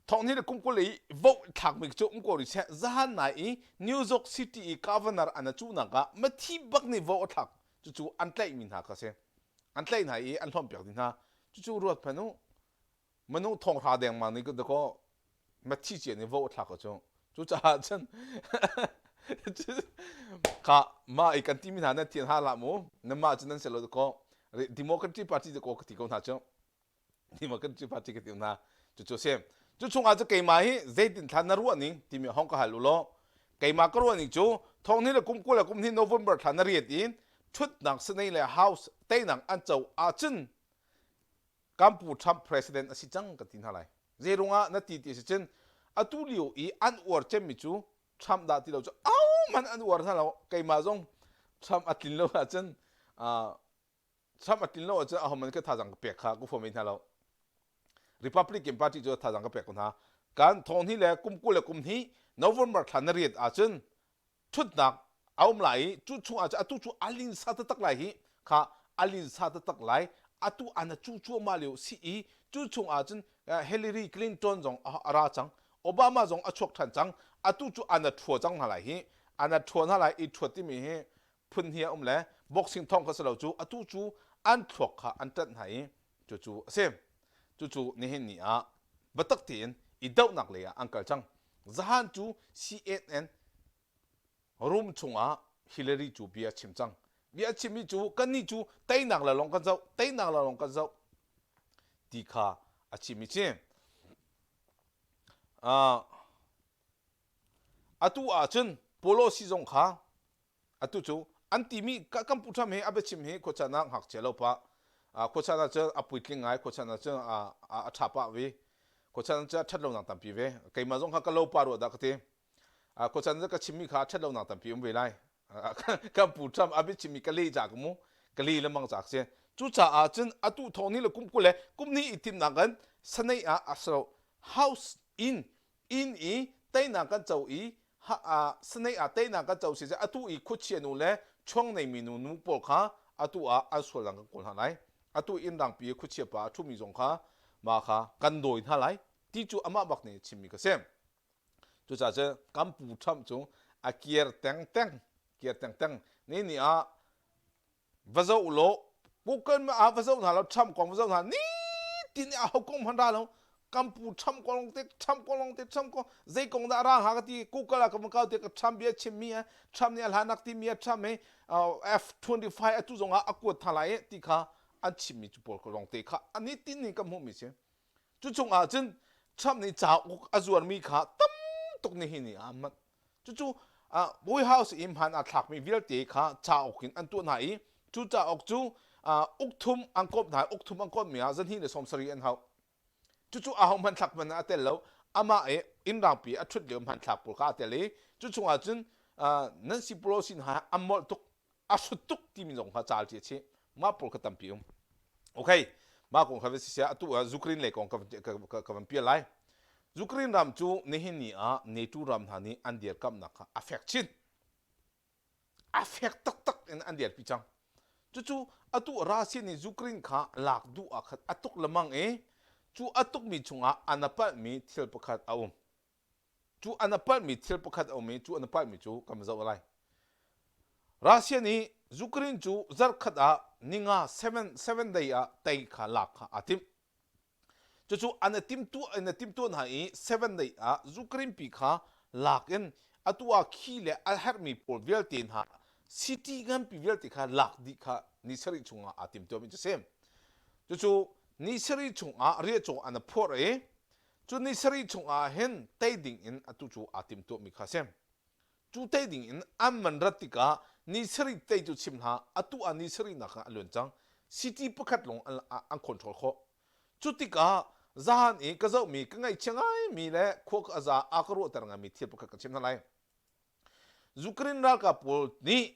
thonghnih le kum 20 i vote thlakmi cu um ko rih seh zahan nai i New York City i governor an a cuhnak ah mathi bak nih vote a thlak cucu an tlaihmi hna kha si an tlaih hna i an hlawmpiak dih hna cucu ruat hmanh u minung thonghra dengmang nih dakaw mathi cia nih vote a thlak ko cu cucaah cun kha mah i kan timi hna nan thian ha hlah mu nanmah cu nan si lo dakaw Democratic Party dakaw ka ti ko hna cu Democratic Party ka ti hna cucu si cu chungah cu keimah hi zeitin thla na ruah ning timi hong ka hal u law keimah ka ruah ning cu thonghnih le kum 20 le kum hnih November thla na riat in thutnak Senate le House teinak an co ahcun kan pu Trump president a si cang ka ti hna lai. Zeirungah na ti ti si cun atu lio i an uar cemmi cu Trump dah ti lo cu ahohmanh an uar hna lo. Keimah zong Trump a tlin lo ahcun Trump a tlin lo ahcun ahohmanh ka thazaang ka pek kha ka huam hna lo. Republican Party cu thazaang ka pek ko hna. Kan thonghnih le kum 20 le kum hnih November thla na riat ahcun ṭhutnak a um lai i cu chungah cun atu cu a linsa taktak lai hi kha a linsa taktak lai atu an a cu cuahmah lio si i cu chungah cun Hillary Clinton zong a ra cang Obama zong a chuak ṭhan cang atu cu an a ṭhua cang hna lai hi an a ṭhua hna lai i ṭhuat timi hi phun hi a um le boxing thong kha si lo cu atu cu an thluak kha an ṭanh hna i cucu a si cucu nihin ni ah biatak tein i dohnak lei ah an kal cang Zahan cu CNN room chungah Hillary cu bia a chim cang. Bia a chimmi cu kannih cu teinak le lawng kan zoh, teinak le lawng kan zoh ti kha a chimmi si. Uh, atu ahcun policy zong kha Atu cu an timi kan pu Trump hi a biachim hi khuachan ah ngakchia lo pah. Khuachan ah cun a puitling ngai, khuachan ah cun a ṭha pah ve. Khuachan cun a ṭhat lonak tampi ve. Keimah zong kha ka lo pah rua dah ka ti. Khuachan cu ka chimmi kha a ṭhat lonak tampi um ve lai. Kan pu Trump a biachimmi ka leh ca ka mu. Ka leh lengmang ca si. Cucaah cun atu thawng ni le kum 20 le kum hnih i timnak in Senate ah a si lo. House in inn i teinak kan co i Senate ah teinak kan co si atu i khuachia nu le chuang neimi nu nu pawl kha atu ah an sualnak kan kawl hna lai atu inn rangpi i khuachia pa a ṭhumi zong kha mah kha kan dawi hna lai ti cu amah bak nih a chimmi ka si cucaah cun kan pu Trump cu a kiar tengteng kiar tengteng ni ni ah va zoh law Google ah va zoh hna law Trump kong va zoh hna nitin a ho kong hmanh ra lo kan pu Trump kong lawng te Trump kong lawng te Trump kong zei kong dah ra hnga ka ti Google ah ka van kau te ka Trump bia chim mi Trump nih a hlanak ti mi Trump hi F25 atu zong ah a kuat hna lai ti kha an chim mi cu pawl lawng te kha ani tin ning ka hmuh mi si cu chung ah cun Trump nih cauk a zuar mi kha tam tuk ni hi ni ah manh Cucu White House i hman aa thlakmi vialte kha cauk in an tuah hna i cu cauk cu ukthum an kawmh hna i ukthum an kawmhmi ah 270 an hauh. Cucu aho hmanthlak hmanh ah a tel lo. Amah i inn rangpi a ṭhut lio hmanthlak pawl kha aa tel i cu chungah cun Nancy Pelosi hna an molh tuk, a hrut tuk timi zong kha ca a chih. Mah pawl kha tampi um. Okay, mah kong kha va siseh atu ah Ukraine lei kong ka van pial lai. Ukraine ram cu nihin ni ah NATO ram hna nih an dirkamnak kha a fek chin. A fek taktak in an dirpi cang. Cucu atu Russia nih Ukraine kha lak duh ah khan a tuk lemang i cu a tukmi chungah an a palhmi thil pakhat a um. Cu an a palhmi thil pakhat a um i cu an a palhmi cu kan zoh lai. Russia nih Ukraine cu zarhkhat ah ninga seven day ah tei kha lak kha aa timh. Cucu an i timtuah in a timtuah hna i seven day ah Ukraine pi kha lak in atu ah khi le a herhmi pawl vialte hna city nganpi vialte kha lak dih kha ni sarih chungah aa timtuahmi cu a si. Cucu ni sarih chungah riahcaw an i phorh i cu ni sarih chungah hin tei ding in atu cu aa timtuahmi kha a si. Cu tei ding in an man rat tikah ni sarih tei cu chim hlah atu ah ni sarihnak ah a luan cang. City pakhat lawng an, an control khawh. Cu tikah zahan i ka zohmi ka ngaihchia ngaimi le khua ka za a ka ruahter ngaimi thil pakhat ka chim hna lai. Ukraine ralkap pawl nih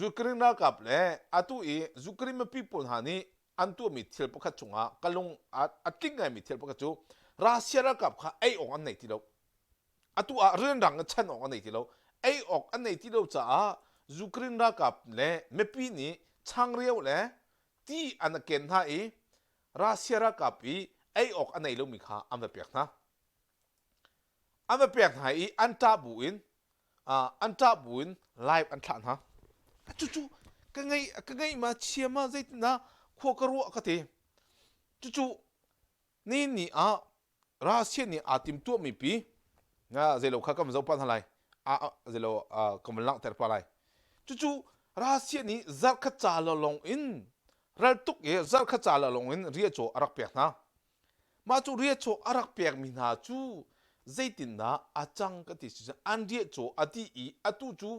Ukraine ralkap le atu i Ukraine mipi pawl hna nih an tuahmi thil pakhat cungah ka lung a tling ngaimi thil pakhat cu Russia ralkap kha ei awk an nei ti lo. Atu ah rianrang in chan awk an nei ti lo. Ei awk an nei ti lo caah Ukraine ralkap le mipi nih changreu le ti an ken hna i Russia ralkap i ei awk a nei lomi kha an va pek hna. An va pek hna i an ṭah bu in an ṭah buin live an thlah hna. Cucu ka ngeih ka ngeih ma chia ma zeitindah khua ka ruah ka ti. Cucu ni ni ah Russia nih aa timtuahmi pi zeilo kha kan zoh pah hna lai. Zeilo kan van langhter pah lai. Cucu Russia nih zarhkhat ca lawng in raltuk i zarhkhat ca lawng in riahcaw a rak pek hna. Mah cu riahcaw a rak pekmi hna cu zeitindah a cang ka ti si an riahcaw a ti i atu cu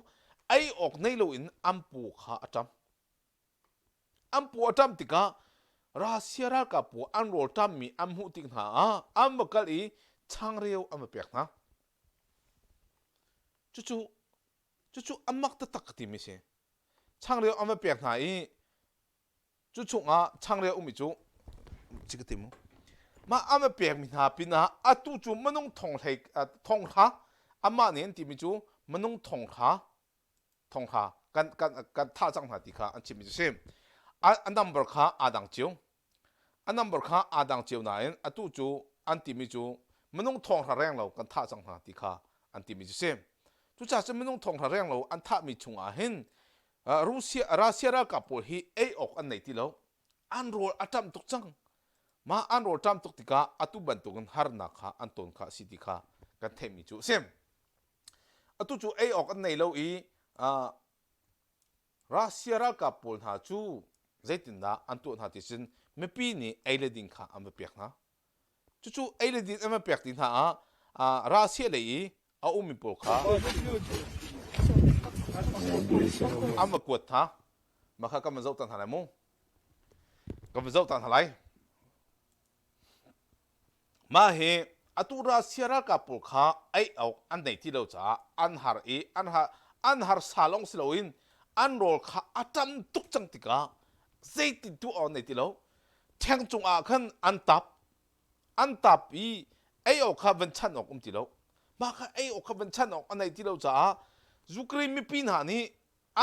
ei awk nei loin an paw kha a ṭam. An paw a ṭam tikah Russia ralkap pawl an rawl ṭammi an hmuh tik hna ah an va kal i changreu an va pek hna. Cucu cucu a mak taktak ka timi si. Changreu an va pek hna i Cu chungah changreu ummi cu ci ka ti mu. Mah an va pekmi hna pinah atu cu minung thong hlei thong hra amah nih an timi cu minung thong hra thong hra kan kan kan thah cang hna ti kha an chimmi cu si. A, a number kha aa dang cio. A number kha aa dang cio nain atu cu an timi cu minung thong hra reng lo kan thah cang hna ti kha an timi cu si. Cucaah cun minung thong hra reng lo an thahmi chungah hin Russia, Russia ralkap pawl hi ei awk an nei ti lo. An rawl a ṭam tuk cang. Mah an rawl ṭam tuk tikah atu bantukin harnak kha an ton kha a si ti kha kan theihmi cu a si. Atu cu ei awk an nei lo i uh, Russia ralkap pawl hna cu zeitindah an tuah hna ti cun mipi nih ei le ding kha an va pek hna. Cucu ei le din an va pek ti hna ah Russia lei i a ummi pawl kha an va kuat hna. Mah kha kan van zoh ta hna lai mu. Kan van zoh ta hna lai. Mah hi atu Russia ralkap pawl kha ei awk an nei ti lo caah an har i an har an harsa lawng si loin an rawl kha a tam tuk cang tikah zeitin tuah awk an nei ti lo. Ṭheng cungah khan an tap an tap i ei awk kha van chanh awk um ti lo. Mah kha ei awk kha van chanh awk a nei ti lo caah Ukraine mipi hna nih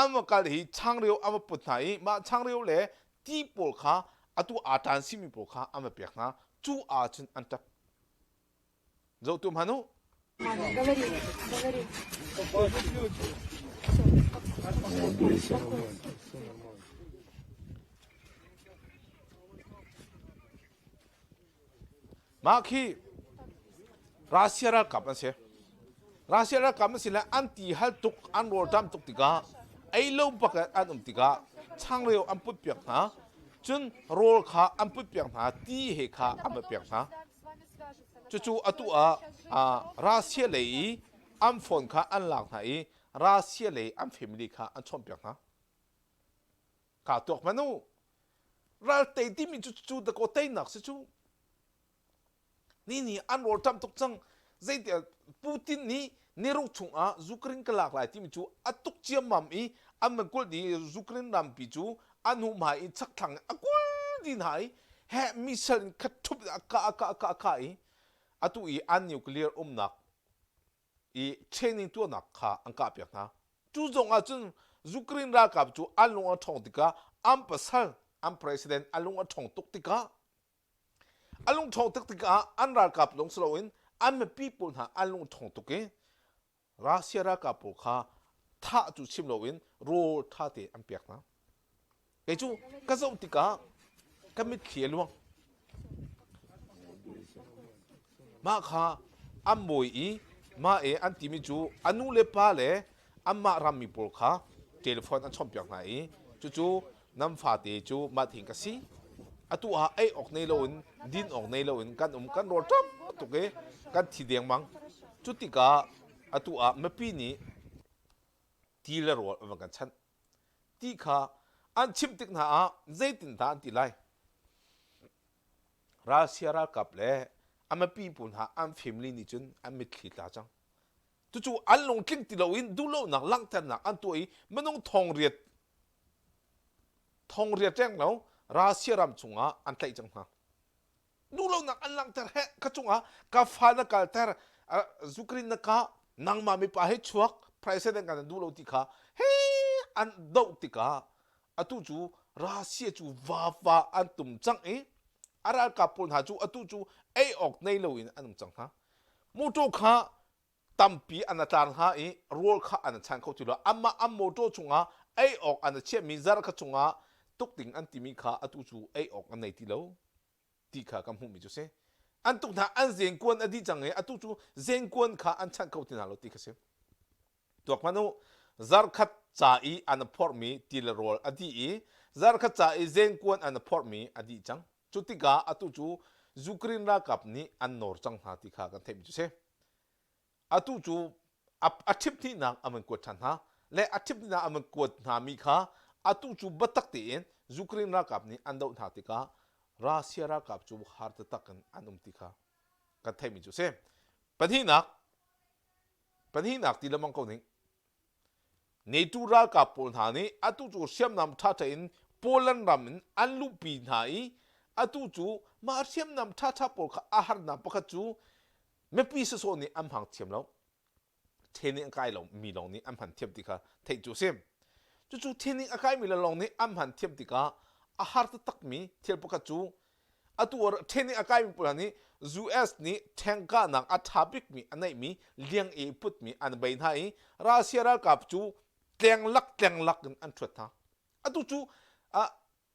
an va kal i changreu an va put hna i mah changreu le ti pawl kha atu aa ṭan simi pawl kha an va pek hna. Cu ahcun an ṭap. Zoh tu hmanh u. Mah khi Russia ralkap an si. Russia ralkap an si le an ti hal tuk, an rawlṭam tuk tikah ei lo bak in an um tikah changreu an put piak hna. Cun rawl kha an put piak hna, ti he kha an va pek hna. Cucu atu ah Russia lei i an phone kha an lak hna i Russia lei an family kha an chawnhpiak hna. Kaa tuak hmanh u. Ral tei timi cu cu dakaw teinak si cu. Ni ni an rawl ṭam tuk cang. Zeitiah Putin nih niruk chungah Ukraine ka lak lai timi cu a tuk ciammam i an van kulh dih i Ukraine rampi cu a hnuhmai i chakthlang in a kul dih hna i heh missile in khat ṭhup in a kah a kah a kah a kah i atu i an nuclear umnak i training tuahnak kha an kahpiak hna. Cu zong ah cun Ukraine ralkap cu an lung a ṭhawng tikah an pasal an president a lung a ṭhawng tuk tikah a lung ṭhawng tuk tikah an ralkap lawng si loin an mipi pawl hna an lung ṭhawng tuk i Russia ralkap pawl kha thah cu chim loin rawl ṭha te an pek hna. Kei cu ka zoh tikah ka mitthli a luang. Mah kha an bawi i mah i an timi cu a nu le pa le anmah rammi pawl kha telephone an chawnhpiak hna i cucu nan fate cu mah thing ka si. Atu ah ei awk nei loin din awk nei loin kan um kan rawl ṭam tuk i kan thi dengmang. Cu tikah atu ah mipi nih ti le rawl an van kan chanh. Ti kha an chimh tik hna ah zeitindah an ti lai? Russia ralkap le a mipi pawl hna an family nih cun an mitthli tla cang. Cucu an lungtling ti loin duhlonak langhternak an tuah i minung thongriat thongriat reng lo Russia ram chungah an tlaih cang hna. Duhlonak an langhter he ka cungah ka fa na kalter zukrin na kah nangmah mipa he chuak president kan duh lo ti kha he an doh tikah atu cu Russia cu vava an tum cang i a ralkap pawl hna cu atu cu ei awk nei loin an um cang hna. Motor kha tampi an tlar hna i rawl kha an chan kho ti lo. Amah an motor chungah ei awk an chiahmi zar kha chungah tuk ding an timi kha atu cu ei awk an nei ti lo ti kha kan hmuhmi cu si. An tuk hna an zengkuan a dih cang i atu cu zengkuan kha an chanh kho ti hna lo ti kha si. Tuak hmanh u, zarkhat ca i an phorhmi ti le rawl a dih i zarkhat ca i zengkuan an phorhmi a dih cang. Cu tikah atu cu Ukraine ralkap nih an nawr cang hna ti kha kan theihmi cu si. Atu cu a ṭhip hnihnak an van kuat ṭhan hna le a ṭhip hnihnak an van kuat hnami kha atu cu biatak tein Ukraine ralkap nih an doh hna tikah Russia ralkap cu har taktak in an um ti kha kan theihmi cu a si. Pahnihnak, pahnihnak ti lengmang ko ning. NATO ralkap pawl hna nih atu cu hriamnam ṭhaṭha in Poland ram in an luhpi hna i atu cu mah hriamnam ṭhaṭha pawl kha a harnak pakhat cu mipi sawsawh nih an hmang thiam lo. Training a kai lo mi lawng nih an hman thiam ti kha theih cu a si. Cucu training a kaimi le lawng nih an hman thiam tikah a har taktakmi thil pakhat cu atu training a kaimi pawl nih US nih tank kahnak a ṭha bikmi a neihmi liang i putmi an bei hna i Russia ralkap cu tleng lak tleng lak in an ṭhuat hna. Atu cu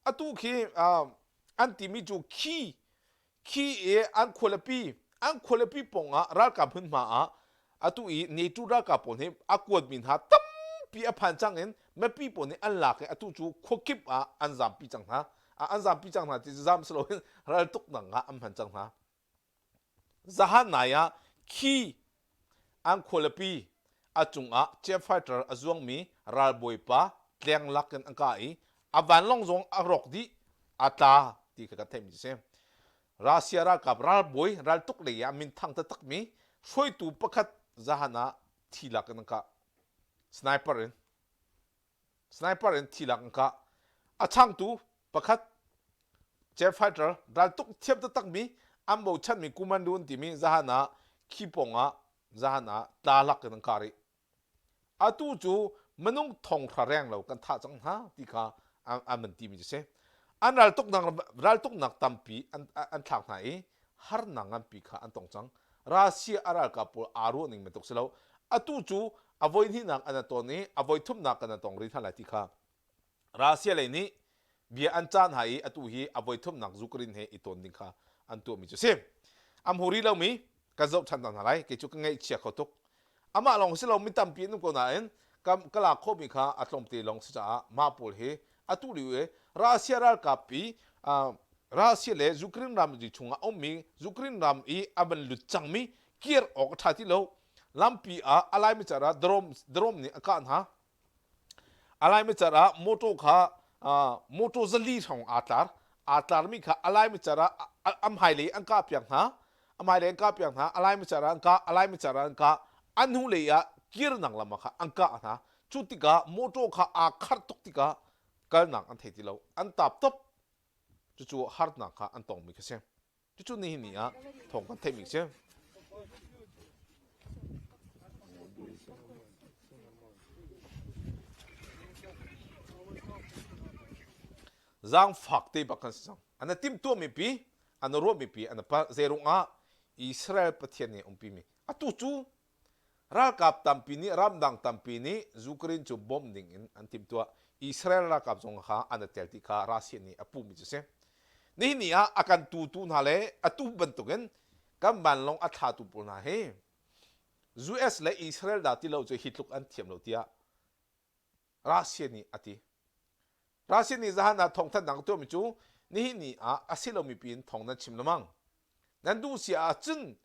atu khi an timi cu khi khi i an khualipi an khualipi pawngah ralkap hmunhma ah atu i NATO ralkap pawl nih a kuatmi hna tampi a phan cang in mipi pawl nih an lak i atu cu khuakip ah an zampi cang hna an zampi cang hna ti cu zam si loin raltuknak ah an hman cang hna. Zahan nai ah khi an khualipi a cungah jet fighter a zuangmi ralbawipa tleng lak in an kah i a vanlawng zong a rawk dih a tla ti kha kan theihmi cu si. Russia ralkap ralbawi raltuk lei ah minthang taktakmi hruaitu pakhat zahan ah thi lak in an kah. Sniper in. Sniper in thi lak an kah. A changtu pakhat jet fighter raltuk thiam taktakmi an bochanmi commando an timi zahan ah khi pawng ah zahan ah tla lak in an kah rih. Atu cu minung thonghra reng lo kan thah cang hna ti kha an van timi cu si. An raltuknak raltuknak tampi an, an thlak hna i harnak nganpi kha an tong cang. Russia a ralkap pawl aa ruah ning bantuk si lo. Atu cu a voi hnihnak an ton i a voi thumnak kan tong rih hna lai ti kha Russia lei nih bia an cah hna i atu hi a voi thumnak Ukraine he i ton ding kha an tuahmi cu a si. A hmu rih lomi kan zoh ṭhan hna lai. Kei cu ka ngaihchia kho tuk. Amah lawng si lo mi tampi an um ko nain ka, ka lak khawhmi kha a tlawmte lawng si caah mah pawl hi atu lio i Russia ralkap i uh, Russia le Ukraine ramri chungah a ummi Ukraine ram i a van lut cangmi kir awk a ṭha ti lo. Lampi ah a laimi car ah drone, drone nih a kah hna. A laimicar ah mawṭaw kha mawṭaw zali hrawng aa tlar. Aa tlarmi kha a laimicar ah a hmailei an kahpiak hna. A hmailei an kahpiak hna, a laimicar ah an kah, a laimicar ah an kah, an hnulei ah kirnak lam ah kha an kah hna. Cu tikah motor kha aa kharh tuk tikah kalnak an thei ti lo. An tap top. Cucu harnak kha an tongmi kha si. Cucu nihin ni ah thawng kan theihmi si. Zaangfak te bak kan si cang. An i timhtuahmi pi, an i ruahmi pi an i palh. Zeirung ah Israel Pathian nih umpi mi. Atu cu Ralkap tampi nih ramdang tampi nih Ukraine cu bawmh ding in an timhtuah. Israel ralkap zong kha an i tel ti kha Russia nih a puhmi cu a si. Nihin ni ah a kan tutu hna le atu bantukin kan vanlawng a thlatu pawl hna hi US le Israel dah ti lo cu hi tluk an thiam lo tiah Russia nih a ti. Russia nih zahan ah thawngthanhnak a tuahmi cu nihin ni ah a si lomi piin thawng nan chim lengmang. Nan duh si ahcun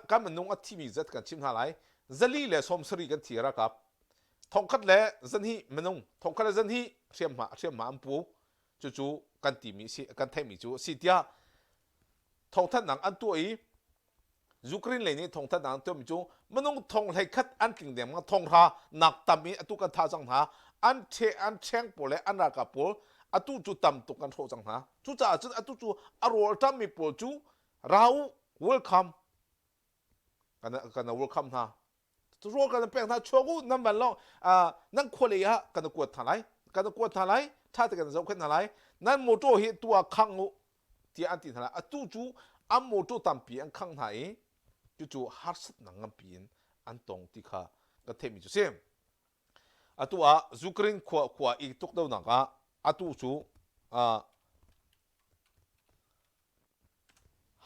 kan minung a thimi zat kan chim hna lai. 470 kan thi ralkap. Thongkhat le zanhnih minung, thongkhat le zanhnih hriamhma hriamhma an pu. Cucu kan timi si kan theihmi cu a si tiah thawngthanhnak an tuah i Ukraine lei nih thawngthanhnak an tuahmi cu minung thong 11 an tling dengmang thonghra nak tam i atu kan thah cang hna an ṭhe an ṭheng pawl le an ralkap pawl atu cu tam tuk kan hrawh cang hna cucaah cun atu cu a rawl ṭammi pawl cu ra u welcome kan kan welcome hna rawl kan pek hna chuak u nan van lo nan khua lei ah kan kuat hna lai kan kuat hna lai ṭha te kan zohkhenh hna lai nan motor hi tu ah khang u tiah an ti hna lai atu cu an motor tampi an khang hna i cucu harsatnak nganpi in an tong ti kha kan theihmi cu si atu ah Ukraine khua khua i tukdonak ah atu cu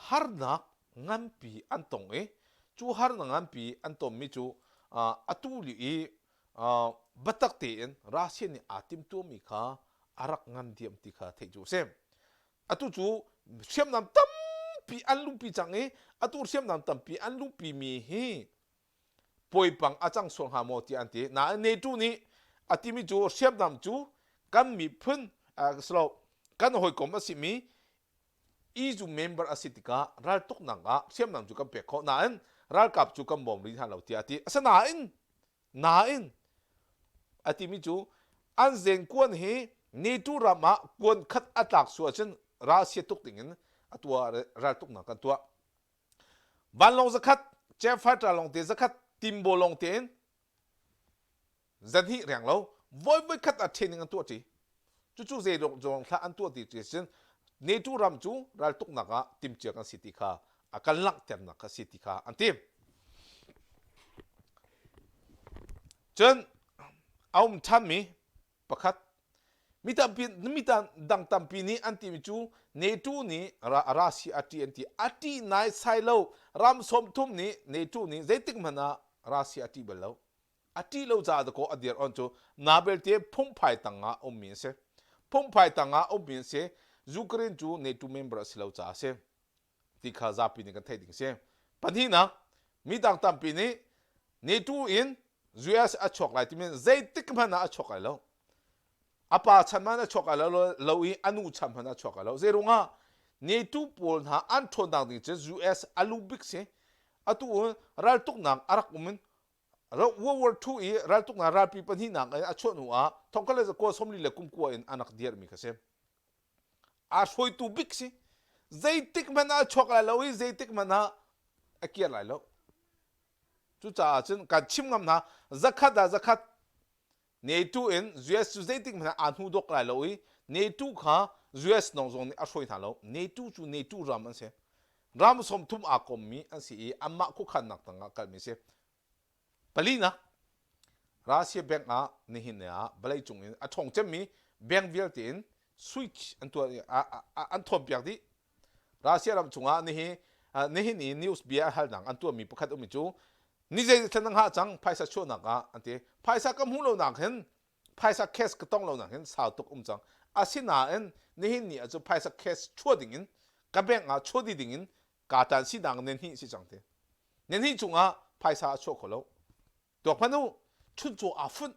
harnak nganpi an tong i cu harnak nganpi an tonmi cu atu lio i biatak tein Russia nih aa timhtuahmi kha a rak ngan diam ti kha theih cu a si. Atu cu hriamnam tampi an luhpi cang i atu hriamnam tampi an luhpimi hi poipang a cang sual hnga maw tiah an ti. Nain NATO nih a timi cu hriamnam cu kan miphun silo kan hawikom a simi EU member a si tikah raltuknak ah hriamnam cu kan pek khawh nain ralkap cu kan bawm rih hna lo tiah a ti. Asinain nain a timi cu an zenkuan hi NATO ram ah kuan khat a tlak sual ahcun Russia tuk dingin a tuah raltuknak kan tuah. Vanlawng zakhat, jet fighter lawng te zakhat, timbo lawng tein zanhnih reng lo voi voi khat ah training an tuah ṭi. Cucu zei zong thlah an tuah ti ti sin NATO ram cu raltuknak ah timcia kan si ti kha a kan langhternak kha si ti kha an ti. Cun a um ṭhanmi pakhat mi tampi mi dang tampi nih an timi cu NATO nih Russia a ṭih an ti a ṭih naisai lo ram 30 nih NATO nih zeitik hmanh ah Russia a ṭih bal lo a ṭih lo caah dakaw a dir on cu na belte phungphai tangah ummi an si phungphai tangah ummi an si Ukraine cu NATO member a si lo caah a si ti kha zapi nih kan theih ding a si pahnihnak mi dang tampi nih NATO in US a chuak lai timi zeitik hmanh ah a chuak lai lo a pa chan hmanh a chuak lai lo, lo i a nu chan hmanh a chuak lai lo zeirungah NATO pawl hna an ṭhawnnak ding cu US a lu bik si atu raltuknak a rak um in World War II i raltuknak ralpi pahnihnak in a chuah hnu ah thongkhat le zakua sawmli le kumkua in an rak dirmi kha si. Aa hruaitu bik si. Zeitik hmanh ah a chuak lai lo i zeitik hmanh ah a kir lai lo. Cucaah cun kan chim ngam hna zakhat ah zakhat NATO in US cu zeitik hmanh ah aa hnu dok lai lo i NATO kha US nong zong nih a hruai hna lo. NATO cu NATO ram an si. Ram 30 aa kommi an si i anmah khuakhannak tangah kalmi si. Palinak, Russia bank ah nihin ni ah vawleicung in a ṭhawng cemmi bank vialte in switch an tuah an thawnpiak dih. Russia ram chungah nihi nihin i news bia halnak an tuahmi pakhat ummi cu ni zei thlen na hngah cang phaisa chuahnak ah an ti. Phaisa ka hmuh lonak hin phaisa cash ka tong lonak hin sau tuk um cang. Asinain nihin ni ah cu phaisa cash chuah ding in ka bank ah chuah dih ding in kaa tan sinak nen hnih si cang ti. Nen hnih chungah phaisa a chuah kho lo. Tuak hmanh u, chuncaw aa funh.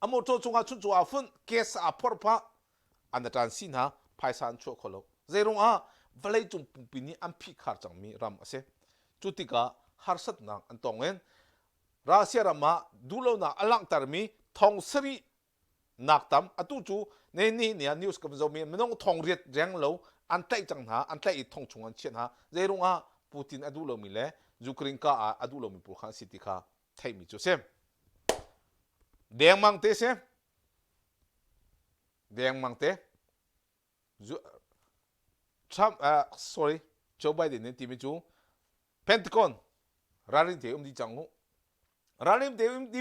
A motor cungah chuncaw aa funh, gas aa phorh phah. An ṭan si hna, phaisa an chuah kho lo. Zeirung ah? Vawleicung pumpi nih an phihkhar cangmi ram a si. Cu tikah harsatnak an tong in Russia ram ah duhlonak a langhtermi thong sarih nak tam atu cu ne ni ni ah news kan zomi minung thong riat reng lo an tlaih cang hna an tlaih i thong chung an chiah hna zeirung ah Putin a duh lomi le Ukraine ka ah a duh lomi pawl kha an si ti kha theihmi cu si dengmang te si dengmang te Trump uh, sorry Joe Biden nih timi cu Pentagon ralrin te um dih cang u ralrin te um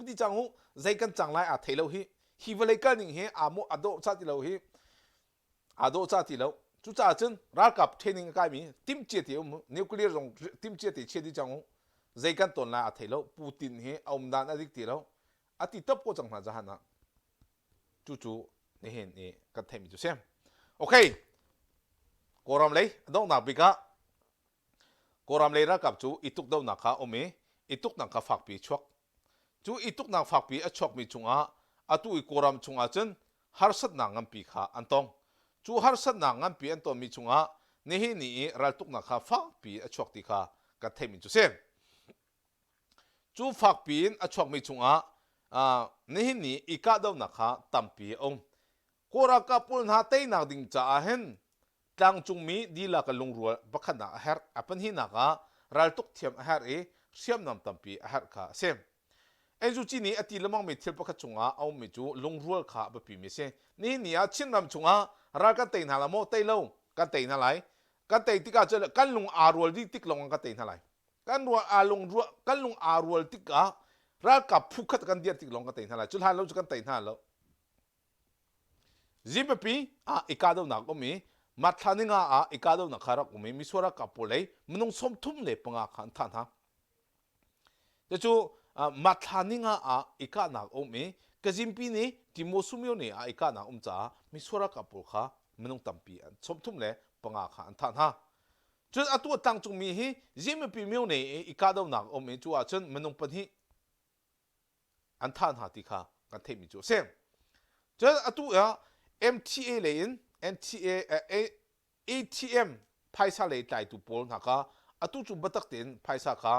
dih cang u zei kan cang lai aa thei lo hi hi vawlei kal ning hi aa mu a dawh ca ti lo hi aa dawh ca ti lo cucaah cun ralkap training a kaimi timhcia te um nuclear zong timhcia te chia dih cang u zei kan ton lai aa thei lo Putin hi a um dan a dik ti lo a ti top ko cang hna zahan ah Cucu nihin i kan theihmi cu si. Okay, Kawlram lei a donghnak bik ah Kawlram lei ralkap cu i tukdohnak kha um i i tuknak kha fakpi a chuak. Cu i tuknak fakpi a chuakmi chungah atu i Kawlram chungah cun harsatnak nganpi kha an tong. Cu harsatnak nganpi an tonmi chungah nihin ni i raltuknak kha fakpi a chuak ti kha kan theihmi cu si. Cu fakpi in a chuakmi chungah nihin ni i kahdohnak kha tampi a um. Kawl ralkap pawl hna teinak ding caah hin tlangcungmi dihlak in lungrual pakhatnak a herh. A pahnihnak ah raltuk thiam a herh i hriamnam tampi a herh kha a si. NUG nih a ti lengmangmi thil pakhat chungah a ummi cu lungrual kha a biapimi a si. Nihin ni ah Chinram chungah ral kan tei hna lai maw? Tei lo. Kan tei hna lai. Kan tei tikah cun kan lung aa rual dih tik lawngah kan tei hna lai. Kan rual aa lung ruah kan lung aa rual tikah ralkap phu khat kan dir tik lawng kan tei hna lai. Cu hlan lo cu kan tei hna lo. Zimpapi ah i kahdohnak um i Marthla ninga ah i kahdohnak kha rak um i misual ralkap pawl lei minung 35 kha an thah hna. Cucu Marthla ninga ah i kahnak um i Kazimpi nih Timo Sumyo nih ah i kahnak um caah misual ralkap pawl kha minung tampi an 35 kha an thah hna. Cun atu a tlangcungmi hi Zimmipi myone i i kahdohnak a um i cu ahcun minung pahnih an thah hna ti kha kan theihmi cu a si. Cun atu ah MTA lei in NTA ATM phaisa lei tlaitu pawl hna kha atu cu biatak tein phaisa kha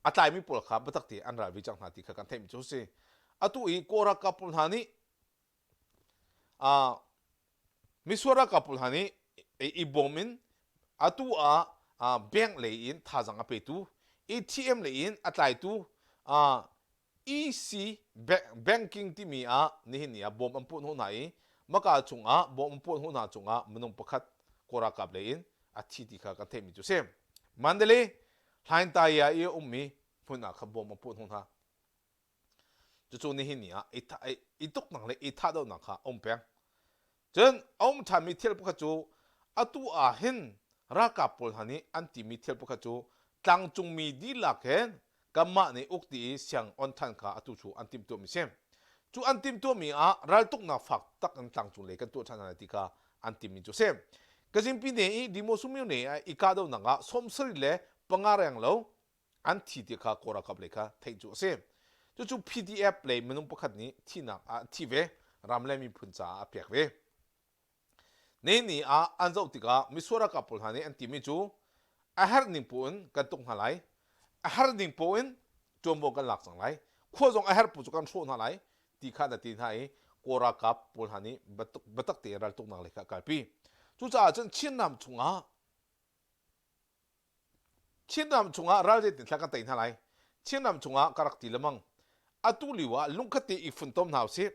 a tlaimi pawl kha biatak tein an ral ve cang hna ti kha kan theihmi cu a si. Atu i Kawl ralkap pawl hna nih Misual ralkap pawl hna nih i bawm in atu ah bank lei in thazaang a petu, ATM lei in a tlaitu EC banking timi ah nihin ni ah bawm an puah hnawh hna i maka chungah bawm an puah hnawh hna cungah minung pakhat Kawl ralkap lei in a thi ti kha kan theihmi cu a si. Mandalay Hlaingtaya i a ummi hmun ah khan bawm an puah hnawh hna. Cucu nihin ni ah i tuknak le i thahdohnak kha a um peng. Cun a um ṭhanmi thil pakhat cu atu ah hin ralkap pawl hna nih an timi thil pakhat cu tlangcungmi dihlak hin kanmah nih uk ti i siang on ṭhan kha atu cu an timhtuahmi si. Cu an timhtuahmi ah raltuknak fak tak in tlangcung lei kan tuah ṭhan hna lai ti kha an timmi cu a si. Kazingpi ne i Dimosumiu ne i kahdohnak ah 75 reng lo an thi ti kha Kawl ralkap lei kha theih cu a si. Cucu PDF lei minung pakhat nih thihnak ah an thi ve, ram le miphun caah a pek ve. Ni ni ah an zoh tikah misual ralkap pawl hna nih an timi cu a herh ning pu in kan tuk hna lai, a herh ning pu in ṭuanvo kan lak cang lai, khua zong a herh pu cu kan hrawh hna lai ti kha na ti hna i Kawl ralkap pawl hna nih biatak tein raltuknak lei kha a kalpi. Cucaah cun Chinram chungah Chinram chungah ral zeitin thla kan tei hna lai? Chinram chungah ka rak ti lengmang. Atu lio ah lungkhat te i funtom hna usih.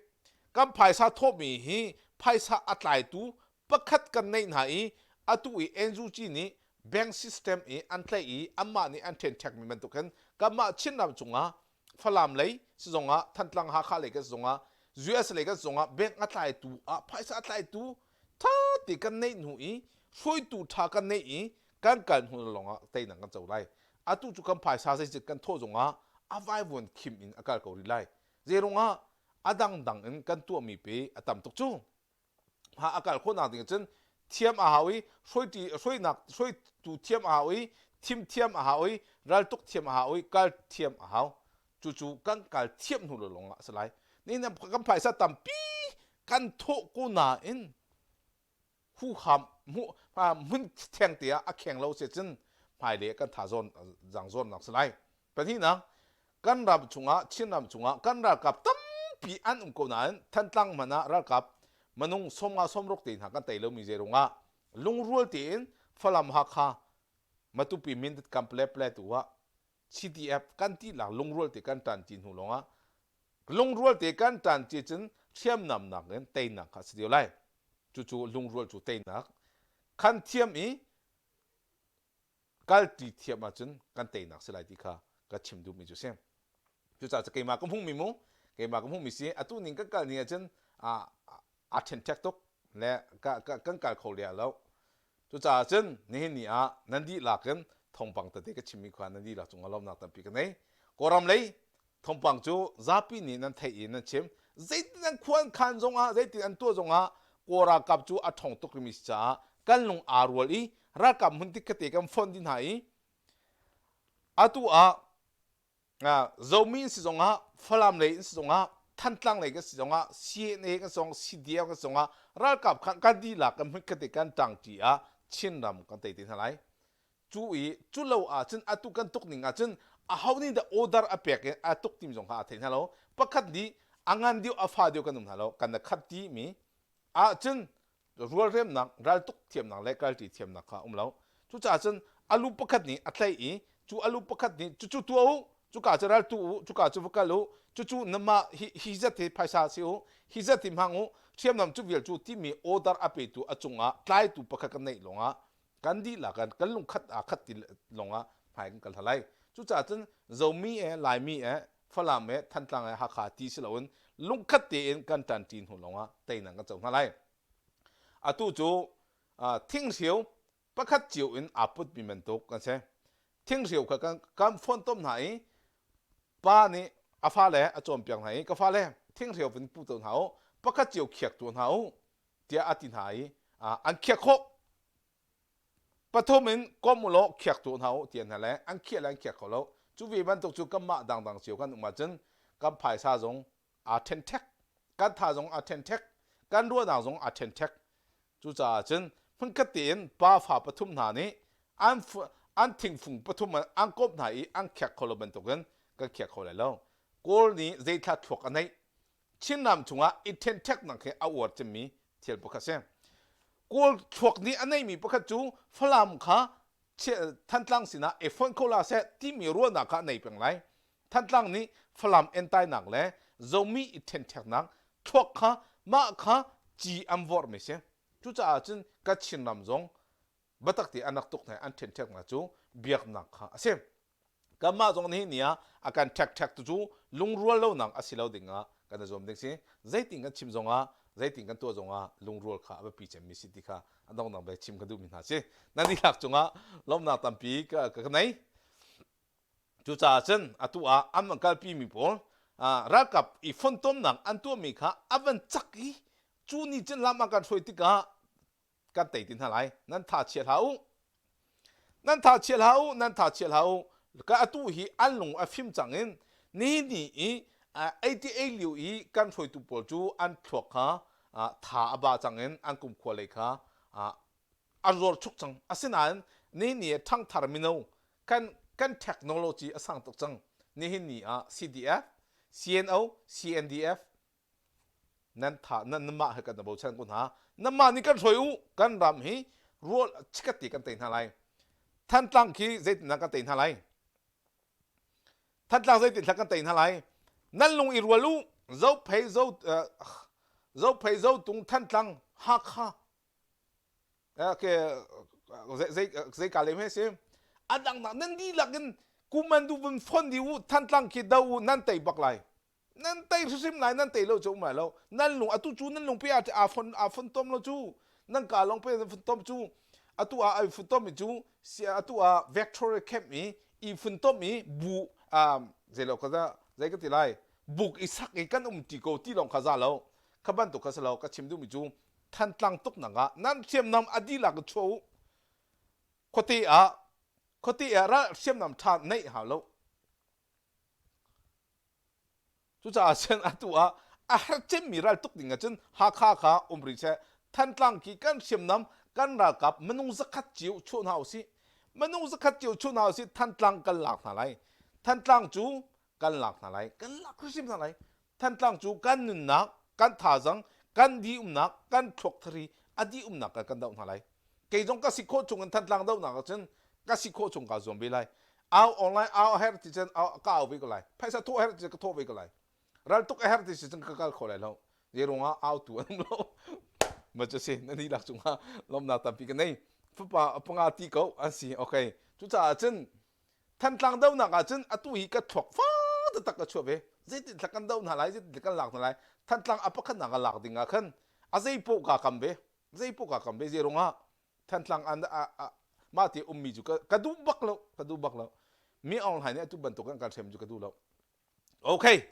Kan phaisa thawhmi hi phaisa a tlaitu pakhat kan neih hna i atu i NUG nih bank system i an tlaih i anmah nih an ṭhenṭhekmi bantuk hin kanmah Chinram chungah Falam lei si zongah Thantlang Hakha lei kan si zongah US lei kan si zongah bank a tlaitu ah phaisa a tlaitu ṭha te kan neih hnu i hruaitu ṭha kan neih i kan kal hnu lawngah teinak kan co lai. Atu cu kan phaisa zeizat kan thawh zongah a vaivuan khim in a kal ko rih lai. Zeirungah a dangdang in kan tuahmi pe a tam tuk cu. Ha a kal khawhnak ding cun thiam a hau i hruaitu hruainak hruaitu thiam a hau i thim thiam a hau i raltuk thiam a hau i kal thiam a hau. Cucu kan kal thiam hnu lawng ah a si lai. Ni kan phaisa tampi kan thawh ko nain. Huham hmun theng te ah a kheng lo si cun hmailei kan tha zawn zang zawnnak si lai. Pahnihnak, kan ram chungah Chin ram chungah kan ralkap tampi an um ko nain Thantlang hmanh ah ralkap minung 50 60 te hna kan tei lomi zei ruangah lungrual tein Falam Hakha Matupi Mindat Kanpalet Plateau ah CDF kan ti lak lungrual te kan ṭan ti hnu lawngah lungrual te kan ṭan ti cun hriamnam nak in teinak kha a si deuh lai. Cucu lungrual cu teinak khan thiam i kalṭi thiam ahcun kan teinak si lai ti kha ka chim duhmi cu si. Cucaah cu keimah ka hmuhmi mu, keimah ka hmuhmi si atu ning kan kal ni ahcun aa ṭhenṭhek tuk le kan kal kho leh lo. Cucaah cun nihin ni ah nan dihlak in thawngpang tete ka chimmi kha nan dihlak cungah lawmhnak tampi ka nei. Kawlram lei thawngpang cu zapi nih nan theih i nan chim. Zeitin an khua an khan zongah, zeitin an tuah zongah Kawl ralkap cu a ṭhawng tuk rimi si caah kan lung aa rual i ralkap hmun tikkate kan fonh dih hna i atu ah Zomi in si zongah, Falam lei in si zongah, Thantlang lei kan si zongah, CNA kan si zongah, CDF kan si zongah ralkap kha kan dihlak kan hmunkhat i kan ṭangṭi ah Chinram kan tei te hna lai. Cu i cu lo ahcun atu kan tuk ning ahcun aho nih dah order a pek i a tuk timi zong kha aa thei hna lo. Pakhat nih a ngan deuh a fa deuh kan um hna lo. Kan na khat timi ahcun rualremnak, raltuk thiamnak le kalṭi thiamnak kha a um lo. Cucaah cun a lu pakhat nih a tlaih i cu a lu pakhat nih cucu tuah u, cuka cu ral tu u, cuka cu va kal u, cucu namah hi, hi zat hi phaisa si u, hi zat hi hmang u, hriamnam cu vial cu timi order a petu a cungah tlaitu pakhat kan neih lawngah kan dihlak in kan lungkhat aa khat ti lawngah hmai kan kal hna lai. Cucaah cun Zomi e, Laimi e, Falam e, Thantlang e, Hakha ti si loin lungkhat tein kan ṭanṭi hnu lawngah teinak kan co hna lai. Atu cu thinghreu pakhat cio in aa putmi bantuk kan si. Thinghreu kha kan, kan fontom hna i pa nih a fale a cawnpiak hna i ka fale thinghreu vun pu to hna u, pakhat cio khiak tuah hna u tiah a ti hna i an khiak khawh. Pathum in kom u law khiak tuah hna u ti an hna le an khiah le an khiak kho lo. Cu ve bantuk cu kanmah dangdang cio kan um ahcun kan phaisa zong aa ṭhenṭhek, kan tha zong aa ṭhenṭhek, kan ruahnak zong aa ṭhenṭhek. Cucaah cun hmunkhat tein pa fa pathum hna nih an an thingfung pathum an komh hna i an khiak kho lo bantukin kan khiak kho lai lo. Kawl nih zeithla thluak a neih Chinram chungah i ṭhenṭheknak hi a uar cemmi thil pakhat si. Kawl thluak nih a neihmi pakhat cu Falam kha Thantlang sinah i fonh kho la seh timi ruahnak kha a nei peng lai. Thantlang nih Falam entainak le Zomi i ṭhenṭheknak thluak kha mah kha ci an vorhmi si. Cucaah cun ka Chinram zong biatak te an rak tuk hna i an ṭhenṭheknak cu biaknak kha a si. Kanmah zong nihin ni ah a kan ṭhekṭhek tu cu lungrual lonak a si lo ding ah kan i zuam ding si. Zeitin kan chim zongah, zeitin kan tuah zongah lungrual kha a biapi cemmi si ti kha a donghnak bik chim ka duhmi hna si. Nan dihlak cungah lawmhnak tampi ka, ka nei. Cucaah cun atu ah an van kalpi mi pawl ralkap i fontomnak an tuahmi kha a van cak i cu nih cun lam a kan hruai tikah kan tei ti hna lai nan tha chia hlah u nan tha chia hlah u nan tha chia hlah u ka atu hi an lung a fim cang in nihin ni i ei lio i kan hruaitu pawl cu an thluak kha tha a ba cang in an kumkhua lei kha a zuar chuk cang asinain nihin ni ṭhangthar mino kan kan technology a sang tuk cang nihin ni ah CDF CNO CNDF Nan tha nan nanmah he kan bochan ko hna. Nanmah nih kan hruai u. Kan ram hi rual chikat te kan tei hna lai. Thantlang khi zeitindah kan tei hna lai? Thantlang zeitindah kan tei hna lai? Nan lung i rual u. Zophei zo uh, Zophei Zotung Thantlang Hakha ke zei zei ka le me si adang nak nan dihlak in kuman du vun fon di u Thantlang khi do u nan tei bak lai nan tei hrimhrim lai nan tei lo cu um lai lo nan lung atu cu nan lung pe aa fon aa fon tom lo cu nan ka lawng pe fon tom cu atu ah ai fon tom mi cu atu ah victoria camp i i fon tom i bu um zei lo ka zei ka ti lai buk i sak i kan um ti ko ti lawng kha za lo kha bantuk kha si lo ka chim duh mi cu thantlang tuk nak ah nan hriamnam a dihlak in chuah u khuate ah khuate ah ral hriamnam tha neih hau lo Cucaah cun atu ah a har cemmi ral tuk ding ahcun Hakha kha um rih seh. Thantlang khi kan hriamnam kan ralkap minung zakhat cio chuah hna usih. Minung zakhat cio chuah hna usih Thantlang kan lak hna lai. Thantlang cu kan lak hna lai. Kan lak hrimhrim hna lai. Thantlang cu kan nunnak, kan thazang, kan dihumnak, kan thluak thari a dihumnak kan kan doh hna lai. Kei zong ka si khawh chung in Thantlang dohnak ahcun ka si khawh chung kaa zuam ve lai. Au online au a herh ti cun ka au ve ko lai. Phaisa thawh a herh ti cun ka thawh ve ko lai. Raltuk a herh ti si cun ka kal kho lai lo. Zei ruangah autu an um lo. Ma cu si na dihlak cungah lawmnak tampi ka nei. Fapa panga ti ko an si. Okay. Cucaah cun Thantlang dohnak ah cun atu hi ka thluak fa taktak ka chuah ve. Zeitin thla kan doh hna lai, zeitin thla kan lak hna lai. Thantlang a pakhatnak a lak ding ah khan a zeipaoh kaa kam ve. Zeipaoh kaa kam ve. Zei ruangah Thantlang an mah te ummi cu ka duh bak lo, ka duh bak lo. Mi Aung Hlaing nih atu bantuk an kan hrem cu ka duh lo. Okay.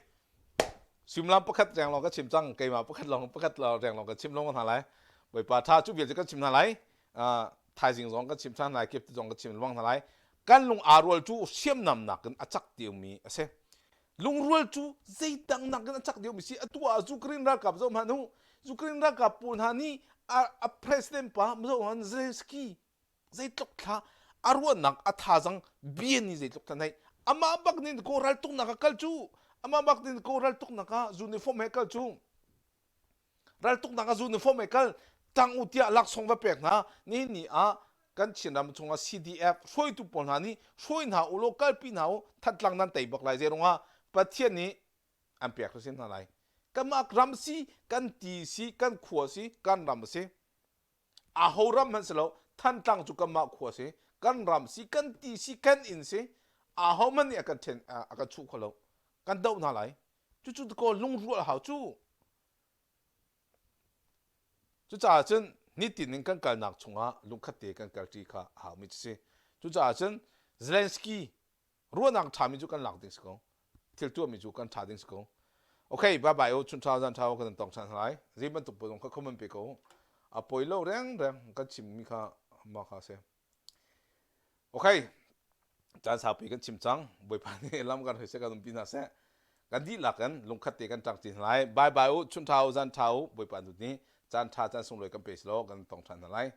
Suimilam pakhat reng lawng ka chim cang. Keimah pakhat lawng pakhat reng lawng ka chim lawng hna lai. Bawipa tha cu vialte kan chim hna lai. Uh, thaizing zong kan chim hna lai, kip zong kan chim lengmang hna lai. Kan lung aa rual cu hriamnam nakin a cak deuhmi a si. Lungrual cu zeidang nakin a cak deuhmi si. Atu ah Ukraine ralkap zoh hmanh u. Ukraine ralkap pawl hna nih a, a president pa zoh hmanh Zelensky zeitluk thla a ruahnak a thazang bia nih zeitluk thla neih amah bak nih ko raltuknak ah kal cu amah bak nih ko raltuknak ah uniform he kal cu raltuknak ah uniform he kal tang u tiah laksawng va pek hna nihin ni ah kan Chinram chungah CDF hruaitu pawl hna nih hruai hna u law kalpi hna u Thantlang nan tei bak lai zeirungah Pathian nih an pek hrimhrim hna lai kanmah ram si kan ti si kan khua si kan ram si Aho ram hmanh si lo, Thantlang cu kanmah khua si, kan ram si, kan ti si, kan inn si, aho hmanh nih a kan ṭhen, a kan chuh kho lo. Kan doh hna lai. Cucu kaw lungrual hau cu. Cucaah cun nitin in kan kalnak chungah lungkhat te kan kalṭi kha a haumi cu si. Cucaah cun Zelensky ruahnak ṭhami cu kan lak ding si ko thil tuahmi cu kan ṭha ding si ko okay bye bye o chun ṭha zan ṭha o kan tong ṭhan lai zei bantuk pawl zong kha comment pe ko a poi lo reng reng kan chimmi kha mah kha si okay caan saupi kan chim cang bawipa nih lam kan hrui seh kan umpi hna seh kan dihlak in lungkhat te kan ṭang ti lai bye bye u chun ṭha u zan ṭha u bawipa nu nih caan ṭha caan sunglawi kan pe selaw kan tong ṭhan hna lai.